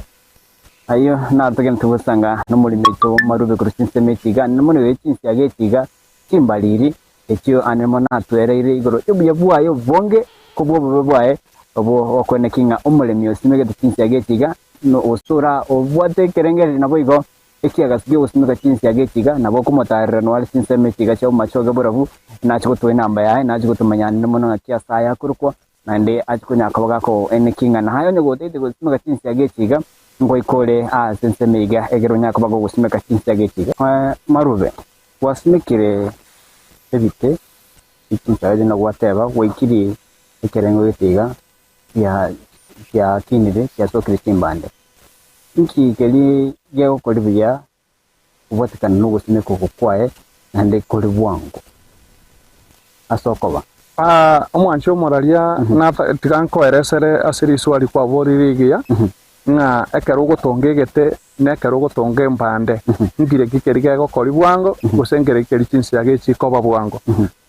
ayio natogente gosanga nomorimo oito marube korwa chinsemo echi iga, naende mono chinsiaga echi iga chimbariri, echio ande mono natwereire igoro y'obuya bwaye obonge kobua obobe bwaye, obwo gokweneki ng'a omoremi osimegete chinsiaga echi iga, gose ora obwate ekerengererio naboigo Ekiagasi gi'ogosimeka chinsiaga echi iga, nabo okomotaarera noare chinsemo echi iga chia omomachoge borabu, nache gotoa enamba yaye, nache gotomanya naende mono ng'aki ase aya akorokwa, naende ache konya koba gakoeneki ng'a naye onye gotaete gosimeka chinsiaga echi iga, ngoika ore aase ensemo iga, egere onyare koba gogosimeka chinsiaga echi iga. Marube, gwasimekire ebite bie chinsiaga echi na gwateba gwaikirie ekerengo gete iga kia kiakinire kiasokire chimbande. Inki keria gegokoria buya kobwatekana nogosimeka oko kwaye naende kore bwango ase okoba? Omwanchi omoraria nata tiga nkoeresere ase riswali kwaborire rigiya, ng'a ekero ogotonga egete na ekero ogotonga embande, nkireki keria gegokoria bwango gose nkereki keria chinsiaga echi chikoba bwango.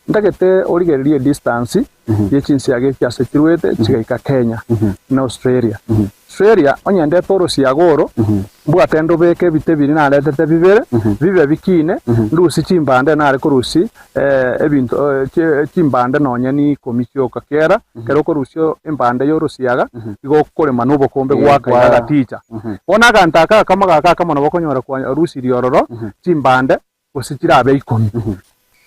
Ntagete origererie edistance ye chinsiaga echi ase chiruete chigaika Kenya na Australia. Australia onye ndete orosiaga oro mbwate ndobeke ebite biria naretete bibere bibe bikine ndusie chimbande nare korusia ebinto chimbande nonye ni ikomi chioka kiagera ekero okorusia embande ya orosiaga igo okorema na obokombe goaka iga gaticha. Bono aganto aka akamo gaka akamo nabo okonyora kwarusirie ororo chimbande gose chirabe ikomi.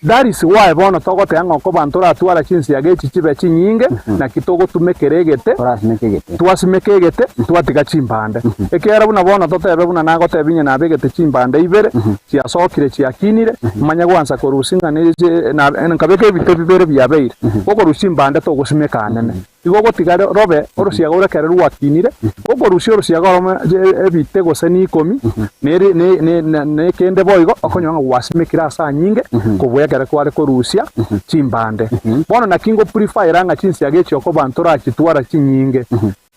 That is why bono togoteba ng'a okoba ntoratwara chinsiaga echi chibe chinyinge, naki togotumekera egete, Torasimeke egete. twasimeka egete, twatiga chimbande. Ekiagera buna bono totebe buna nagotebia inye nabegete chimbande ibere, chiasokire chiakinire, manye gwansa korusia ng'a ne chi na nkabeka ebite bibere biabeire. Gokorusia chimbande togosimeka anene. Igo ogotiga robe orosiaga ore ekero rwakinire, gokorusia orosiaga oromo ebite gose nikomi, na ekende boigo okonyora ng'a gwasimekire ase anyinge kobua ekero kware korusia chimbande. Bono naki ngo prefer ng'a chinsiaga echi okoba ntorachitwara chinyinge.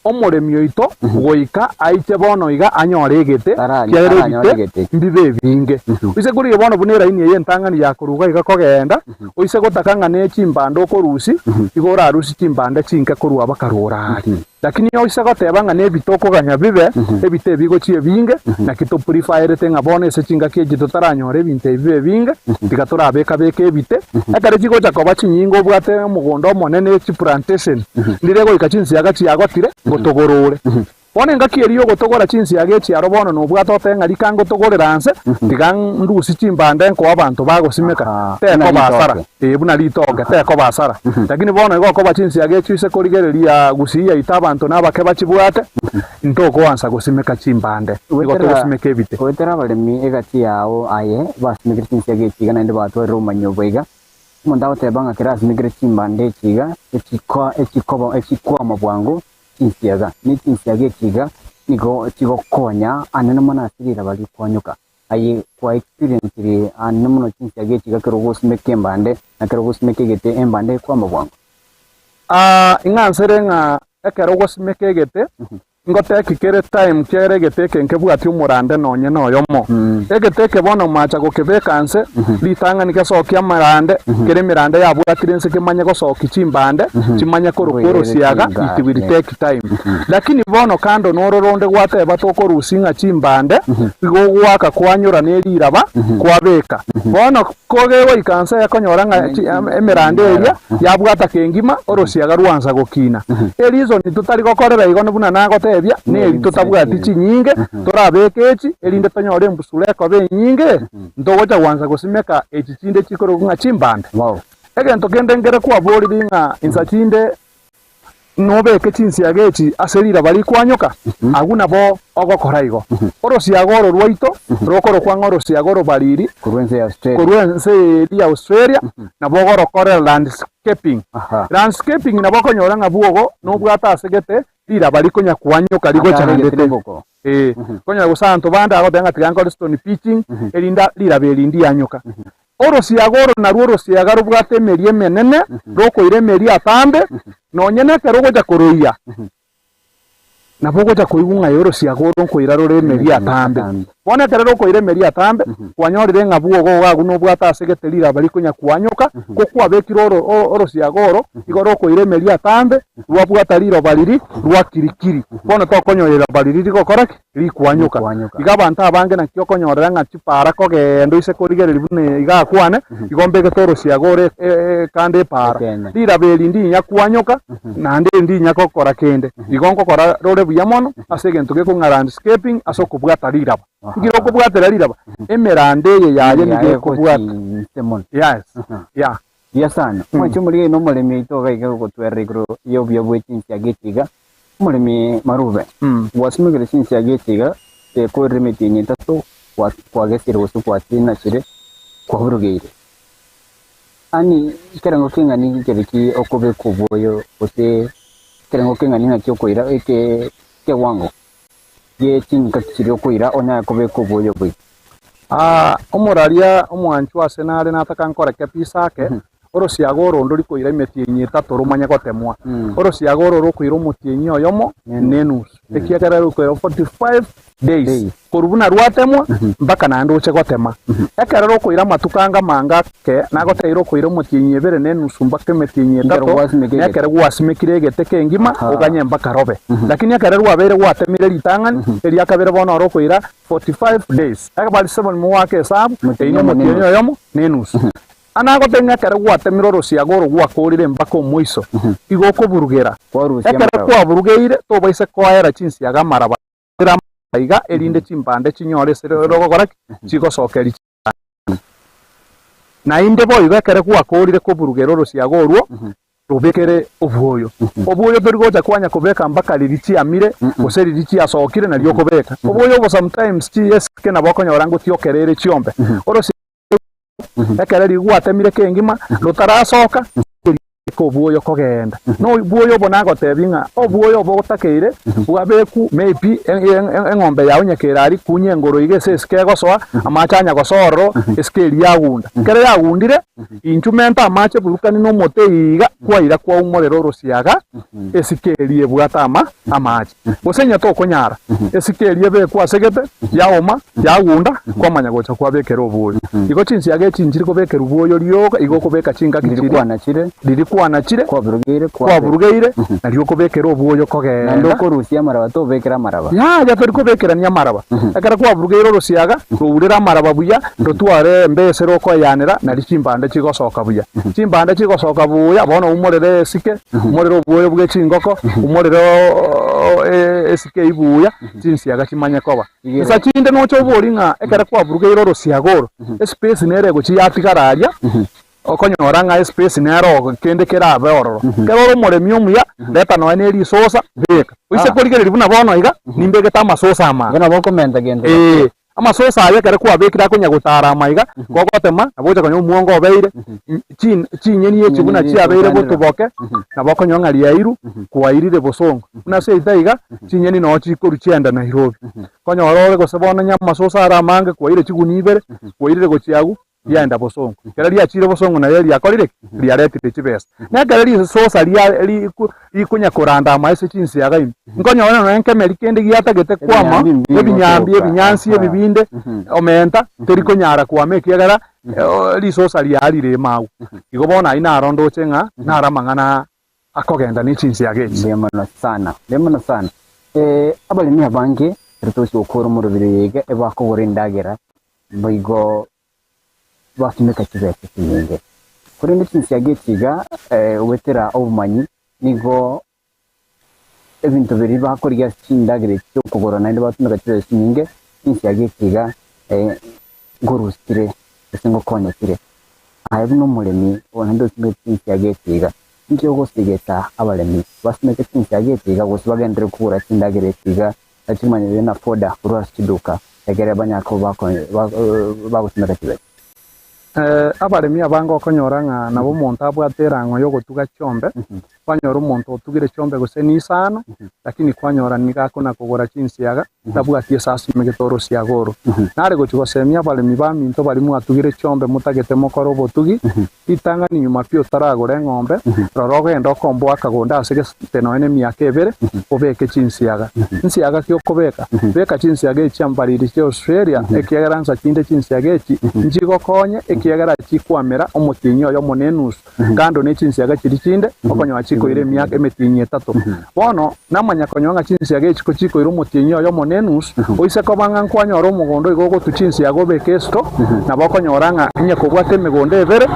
Omoremi oito goika aiche bono iga anyore egete, kiagera ebite mbibe ebinge. Oise korigia bono buna eraini eye entang'ani ya koruga iga kogenda, oise gotaka ng'a ne chimbande okorusia, igo orarusie chimbande chinke korwa abakarora aria. Lakini oise goteba ng'a nebite okoganya bibe, ebite ebi gochia ebinge, naki topreferete ng'a bono ase chingaki echi totaranyora ebinto ebi bibe ebinge, tiga torabeka-beka ebite, ekero chigocha koba chinyinge obwate omogondo omonene chiplantation, ndire goika chinsiaga chiagotire, ngotogorore. Bono engaki eria y'ogotogora chinsiaga echi aro bono nobwate otebe ng'a rika ngotogorera nse, tiga ndusie chimbande nkoe abanto bagosimeka, Aha, buna tekoba hasara. ritoke. Ee, buna ritoke, tekoba hasara. Lakini bono igo okoba chinsiaga echio ise korigereria gusii yaito abanto nabake bachibwate, ntokoansa gosimeka chimbande, igo Goetera togosimeka ebite. goetera abaremi egati yao aye basimekire chinsiaga echi iga naende batwarire obomanyi obo iga, omonto agoteba ng'a kera asimekire chimbande echi iga, echikoa echikoba echikwama bwango chinsiaga, ne chinsiaga echi iga nigo chigokonya anene mono ase riraba rikwanyoka. Aye kwa experience anene mono chinsiaga echi iga kero ogosimeka embande na kero ogosimeka egete embande ekwama bwango. Aa, ing'ansere ng'a ekero ogosimeka egete, ngoteki kere time kere egete eke nkebwati omorande nonye noyomo. Egete eke bono macha gokebeka nse, ritang'ani gesokie amarande, kere emerande yabwatire nse kemanye gosokia chimbande, chimanye korokwa orosiaga, it will take time. Lakini bono kando nororo onde gwateba tokorusia ng'a chimbande, igo ogoaka kwanyora ne riraba, kwabeka. Bono kogegoika nse ekonyora ng'a chi emerande eria yabwata kengima, orosiaga rwansa gokina. Ereason totari gokorera igo buna nagotebia, neri totabwati chinyinge, torabeke echi, erinde tonyore embusuro ekoba enyinge, ntogocha gwansa gosimeka echi chinde chikorokwa ng'a chimbande. Egento kende nkere kwaborire ng'a insa chinde Nobeke chinsiaga echi ase riraba rikwanyoka, agwo nabo ogokora igo. Orosiaga oro rwaito rokorokwa ng'a orosiaga orobariri Korwa ense ya Australia. korwa ense eria ya Australia, nabo ogorokorera landscaping. Landscaping nabo okonyora ng'a bwogo nobwate ase gete riraba rikonya kwanyoka rigochandete. Ee, okonyora gose abanto bande bagoteba ng'a tiga nkore stone pitching erinde riraba eri ndianyoka. Orosiaga oro narwo orosiaga robwate emeri emenene, rokoira emeri atambe, nonye nekero ogocha koroiya, nabo ogocha koigwa ng'a ee orosiaga oro nkoira rore emeri atambe. Bono ekero rokoira emeri atambe, kwanyorire ng'a bwogo iga agwo nobwate ase gete riraba rikonya kwanyoka, ko kwabekire oro orosiaga oro, igo rokoira emeri atambe, rwabwata riroba riria, rwa kirikiri. Bono tokonyora riroba riria rigokora ki? Rikwanyoka. Iga abanto abange naki okonyorera ng'a chipaara kogenda oise korigereria buna iga akwane, igo mbegete orosiaga ore kande epaara. Riraba eri ndinya kwanyoka, naende ndinya gokora kende. Igo nkokora rore buya mono ase egento gekong'a landscaping ase okobwata riraba. Inki rokobwatera riraba? Emeranda eye yaye nigo ekobwata. Yes, yeah. Buya sana. Mwanche omorigeri na omoremi oito iga iga gotwerera igoro y'obuya bwe chinsiaga echi iga. Omoremi Marube, gwasimekire chinsiaga echi iga gekorire emetienyi etato kwagesire gose gwatinachire kwaburugeire. Yaani ekerengo keng'ani nkere ki okobeka obwoyo gose ekerengo keng'ani ng'aki okoira eke ekewango gie chingaki chiria okoira onyare kobeka obwoyo obo iga? Omoraria omwanchwa ase nare nataka nkoreke pisa ake, orosiaga oro ndori koira emetienyi etato romanye gotemwa. Orosiaga oro rokoira omotienyi oyomo nenusu, ekiagera rokoira 45 days korwa buna rwatemwa mpaka naende oche gotema. Ekero rokoira amatuko anga amange ake, nagotebia rokoira omotienyi ebere nenusu mpaka emetienyi Ekero etato, gwasimeka egete. nekero gwasimekire egete kengima oganye mpaka robe. Lakini ekero rwabeire gwatemire ritang'ani, eria kabere bono orokoira 45 days. Ekero 7 mogoaka esabu, Omotienyi eyio omo nomotienyi nenusu. oyomo nenusu. Anagotebia ng'a ekero gwatemire orosiaga oro gwakoorire mpaka omoiso, igo okoburugera. Kwarusia Ekero amaraba. kwaburugeire, tobaisa koera chinsiaga amaraba ere amaraba iga, erinde chimpande chinyore ase rogokora ki? Chigosokeria chimpande. Naende boigo ekero gwakoorire koburugera orosiaga orwo, Tobekere obwoyo. Obwoyo tori gocha kwanya kobeka mpaka riria chiamire gose riria chiasokire nario okobeka. Obwoyo obo sometimes chi esike nabo okonyora ngotiokerere ere chiombe. Orosie ekere riria gwatemire kengima rotarasoka. Obwoyo kogenda. Nobwoyo obo nagotebi ng'a obwoyo obo otakeire bwabeku maybe eng'ombe yao onye kere aria kunya engoro iga ase esike egosoa, amache anya gosoa ororo, esike eria yagunda. Ekero yagundire, inchuo menta amache burukani na omote iga, kwaira kwaumorera orosiaga esike eria ebwate ama amache. Gose onye tokonyara, esike eria ebekwe ase gete, yaoma, yagunda, kwamanya gocha kwabekera oboyo. Igo chinsiaga echi nchiri kobekerwa boyo rioka, igo okobeka chingaki chiria Ririkwanachire, ririkwanachire, kwaburugeire, kwaburugeire, nario okobekera oboyo Naende kogenda. okorusia amaraba tobekera amaraba. Yaya tori kobekerania amaraba. Ekero kwaburugeire orosiaga, rourere amaraba buya, rotware embese rokoeyanera, nario chimbande chigosoka buya. Chimbande chigosoka buya, bono oumorere esike, Umorere obwoyo bwe chingoko, umorere esike eyio buya, chinsiaga chimanye koba. Insa chinde noche oborie ng'a ekero kwaburugeire orosiaga oro, espace nere egochia yatigara aria, okonyora ng'a espace nere oo kende kerabe ororo. Ekero ore omoremi omuya, reta nonya ne risosa, beka. Oise korigereria buna bono iga, nimbegete amasosa amaya. Igo nabo okomenta gento Ee. Amasosa aya ekero kwabekire akonya gotaara amaiga, gogotema, nabo ogocha konya omwongo obeire, chinyeni echi buna chiabeire botuboke, nabo okonyora ng'a riairu kwairire bosongo. Buna ase eita iga, chinyeni noo chikorwa chiaenda Nairobi. Konyora ore gose bono onye amasosa are amange kwaire chigunia ibere, kwairire gochia agwo, riaenda bosongo. Ekero riachire bosongo nario riakorire ki? Riaretire chibesa. Na ekero risosa ria riku rikonya koranda amae ase chinsiaga ime, nkonyora nonya nkemeri kende giatagete kwama, ebinyambi, ebinyansi, ebibinde, omenta, terikonyara kwama ekiagera risosa riarire ime agwo. Igo bono ayio naro ndoche ng'a naro amang'ana akogenda ne chinsiaga echi. Mbuya mono sana, mbuya mono sana. Abaremi abange ekero togochia gokora omorobiri oyo iga ebakogora endagera boigo batumeka chibesa chinyinge. Korende chinsiaga echi iga goetera obomanyi nigo ebinto biria bakorigia ase chindagera echi chiokogora naende batumeka chibesa chinyinge, chinsiaga echi iga nkorusire gose ngokonyekire. Aye buna omoremi naende osimeke chinsiaga echi iga, inki ogosigesa abaremi basimeke chinsiaga echi iga gose bagenderere kogora chindagera echi iga Nachimanyire na foda korwa ase chiduka, ekere banyare koba bagosimeka chibesa. Abaremi abange okonyora ng'a nabo omonto abwate erang'o y'ogotuga chiombe, kwanyora omonto otugire chiombe gose nisano, lakini kwanyora nigo akona kogora chinsiaga, tabwati ase asimegete orosiaga oro. Nare gochia gosemia abaremi baminto baria mwatugire chiombe motagete mokore obotugi, Ritang'ani nyuma pi otaragora eng'ombe, rora ogende okomboe akagondo ase gete nonya nemiaka ebere, obeke chinsiaga. Nsiaga ki okobeka? Beka chinsiaga echi chiambariri chia Australia, ekiagera nsa chinde chinsiaga echi nchigokonye, ekiagera chikwamera omotienyi oyomo na enusu, kando ne chinsiaga chiria chinde okonyora chikoira emiaka emetienyi etato. Bono namanya konyora ng'a chinsiaga echi kochikoira omotienyi oyomo na enusu, oise koba ng'a nkwanyora omogondo igo ogotwa chinsiaga obeke esito, nabo okonyora ng'a onye kobwate emegondo ebere,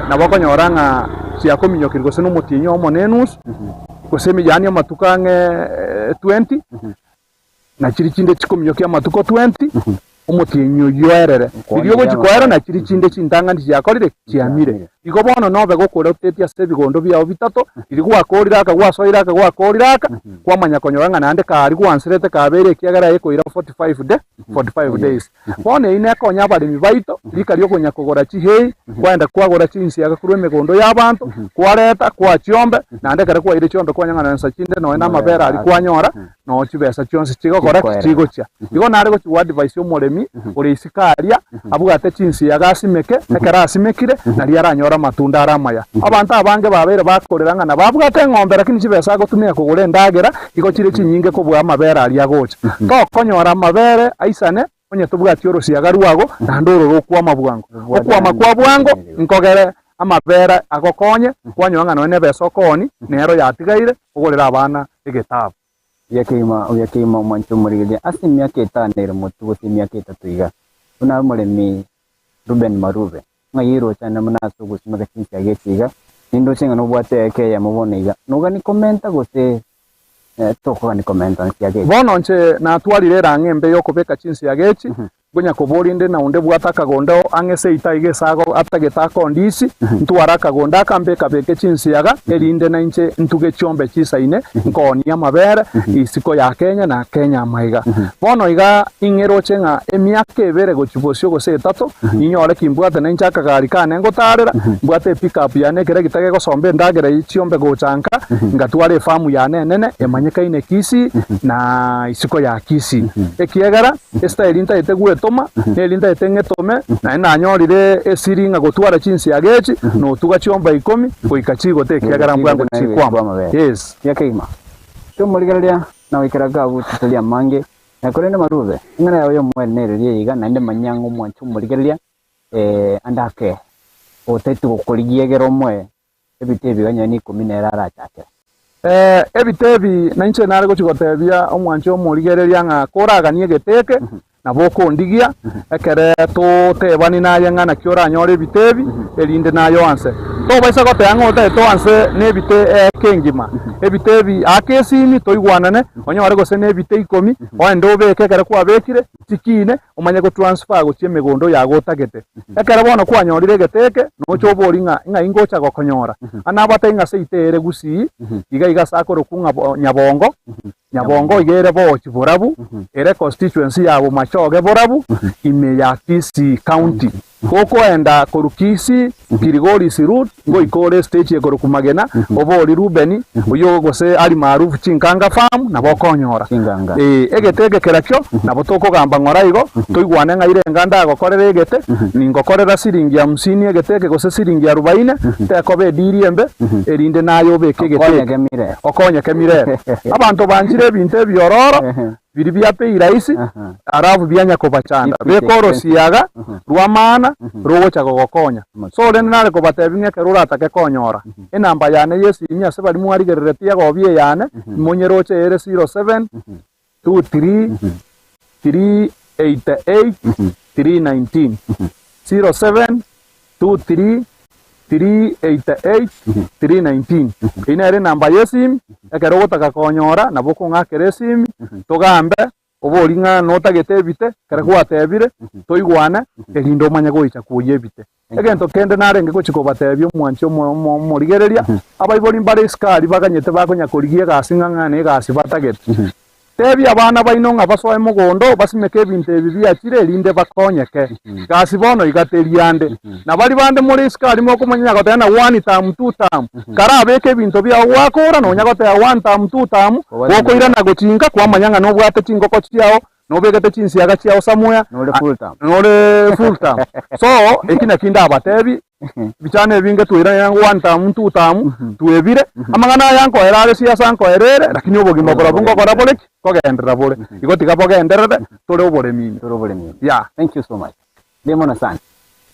nabo okonyora ng'a chiakominyokirie gose nomotienyi oyomo na enusu, gose yaani amatuko ang'e twenty. na chiria chinde chikominyokia amatuko 20, omotienyi oyio oerere. Riria ogochia koera, na chiria chinde chintang'ani chiakorire ki? Chiamire. Igo bono nobe gokoroteti ase ebigondo biao bitato, riria gwakorire aka, gwasoire aka, gwakorire aka, kwamanya konyora ng'a naende karia gwanserete kabeire ekiagera ekoira 45 day, 45 days. Bono eyio nekonya abaremi baito, rika riokonya kogora chihei, kwaenda kwagora chinsiaga korwa emegondo y'abanto, kwareta, kwaa chiombe, naende ekero kwaeire chiombe kwanyora ng'a nsa chinde nonya na amabere aria kwanyora, noo chibesa chionsi chigokora ki? Chigochia. Igo nare gochia goadvise omoremi ore isiko aria, abwate chinsiaga asimeke, ekero asimekire, nario aranyore amatunda are amaya. Abanto abange babeire bakorera ng'a nababwate eng'ombe lakini chibesa agotumia kogora endagera igo chire chinyinge kobua amabere aria agocha. Tokonyora amabere aisane onye tobwati orosiaga rwago naende oro rokwama bwango. Okwama kwa bwango nkogere amabere agokonye, kwanyora ng'a nonya nebesa okooni nero yatigaire ogorere abana egetabu. Buya keima, buya keima omwanche omorigereria ase emiaka etano ere motwe gose emiaka etato iga, buna omoremi Reuben Marube, ng'ai erochane buna ase ogosimeka chinsiaga echi iga, nindoche ng'a nobwate eka eyemo bono iga, nogani komenta gose tokogani komenta nsiaga echi? Bono inche natwarire erang'o embe y'okobeka chinsiaga echi. Nkonya koboria inde na onde bwate akagondo ang'e seito aiga ase atagete akondisi, ntware akagondo aka mbekabeke chinsiaga, erinde nainche ntuge chiombe chisaine, nkoonie amabere isiko ya Kenya na Kenya amaiga. Bono iga ing'eroche ng'a emiaka ebere gochia bosio gose etato, ninyore ki mbwate nainche akagari kane ngotaarera, mbwate epickup yane ekeregita gegosomba endagera ye chiombe gocha nka, ngatwara efamu yane enene emanyekaine Kisii na isiko ya Kisii. Ekiagera Esita eri ntaete gwetoma, neri ntaete ng'etome, naende nanyorire esiri ng'a gotwara chinsiaga echi, notuga chiomba ikomi, goika chigote, ekiagera mbwango chikwama. Yes. Buya kegima. Tomorigereria na goikera gabu titori amange, na korende marube, eng'ana yao y'omoerio nereria iga, naende manya ng'a omwanche omorigereria, ande ake otaeti gokorigia egere omoe Ebite ebi ganyene ikomi nere arachakere. Ebite ebi nainche nare gochia gotebia omwanchi omorigereria ng'a koraganie egete eke, nabo okondigia, ekere totebani naye ng'a naki oranyore ebite ebi, erinde naye oanse. Tobaisa goteba ng'a otagete oanse nebite eke engima. Ebite ebi aka esimi toigwanane, onyore gose nebite ikomi, oende obeke ekero kwabekire, chikine, omanye gotransfer gochia emegondo yago otagete. Ekero bono kwanyorire egete eke, noche oborie ng'a ing'ai ngocha gokonyora. Aa nabatebie ng'a seito ere Gusii, iga iga ase akorokwa ng'a bo Nyabongo, Nyabongo iga ere boochi borabu, ere constituency ya Bomachoge borabu, ime ya Kisii County. Gokoenda korwa Kisii, Kilgoris route, ngoika ore estage ekorokwa Magena, oborie Reuben, oyio gose ari maarufu Chinkanga farm, nabo okonyora. Chinganga. Ee, egete eke kerakio, nabo tokogamba ng'ora igo, toigwane ng'a irenga ndagokorera egete, ningokorera siringi hamsini egete eke gose siringi arubaine, tekoba ediri embe, erinde naye obeke egete eke. Okonyeke mirere. Okonyeke mirere. Abanto banchire ebinto ebiororo, biria bia bei rahisi, alafu bianya kobachanda. Beka orosiaga rw'amana rogocha gogokonya. So rende nare kobatebia ng'a ekero oratake konyora enamba yane y'esimi ase baria mwarigereretie egobi eyane, monyeroche ere 07 23 388 319, 07 23 388 319. Eyio nere enamba y'esimi, ekero ogotaka konyora nabo okong'akera esimi, togambe, oborie ng'a notagete ebite, ekero gwatebire, toigwane, erinde omanye goicha koyia ebite. Egento kende narenge gochia kobatebia omwanchi omo omo omorigereria, abaibori mbare isiko aria baganyete bakonya korigia egasi ng'a ng'a negasi batagete. Tebia abana baino ng'a basoe mogondo, basimeke ebinto ebi biachire, erinde bakonyeke. Gasi bono iga teri ande. Na baria bande more isiko aria mokomanya goteba na one term, two term. Karabeke ebinto biao gwakora, nonya goteba one term, two term, gokoirana gochinka, kwamanya ng'a nobwate chingoko chiao, nobegete chinsiaga chiao somewhere, Nore full term. nore full term. So, eki naki ndabatebi, Ebichano ebinge twairania ng'a one term, two term, twebire, amang'ana aya nkoera are siasa nkoera ere, lakini obogima borobwo ngokora bore ki? Nkogenderera bore. Igo tiga bogenderere, tore oboremi ime. Tore oboremi ime. Yeah. Thank you so much. Mbuya mono sana.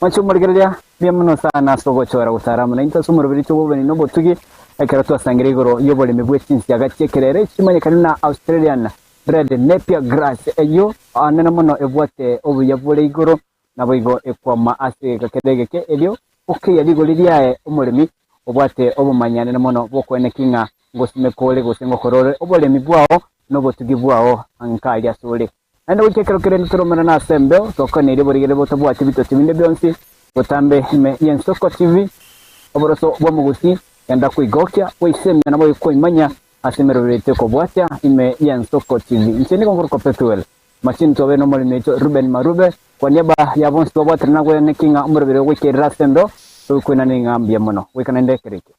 Mwanche omorigereria, mbuya mono sana ase ogochora gotara amo naintwe ase omoroberi tw'obobani na obotugi, ekero twasangire igoro y'oboremi bwe chinsiaga chi'ekerere chimanyekane na Australian Red Napier Grass, eyio anene mono ebwate obuya bore igoro Naboigo ekwama ase egeka kere egeke, erio okeya rigori riaye omoremi obwate obomanyi anene mono bw'okoeneki ng'a ngosimeka ore gose ngokora ore oboremi bwao na obotugi bwao nkaria asore. Naende goika ekero kerende toromerane ase embeo, twakaneirie oborigeri botabwati bitochi binde bionsi, botambe ime y'ensoko TV, oboroso bw'omogusi, genda koigokia, gweisemia naboigo koimanya ase emeroberi yaito ekobwatia ime y'ensoko TV. Inche nigo nkorokwa Pethuel. Machini tobe nomoremi oito Ruben Marube, kwa niaba ya bonsi babwatire na gweneki ng'a omoroberi ogoikerera ase embeo, togokwena ning'a mbuya mono. Goika naende ekero ekio.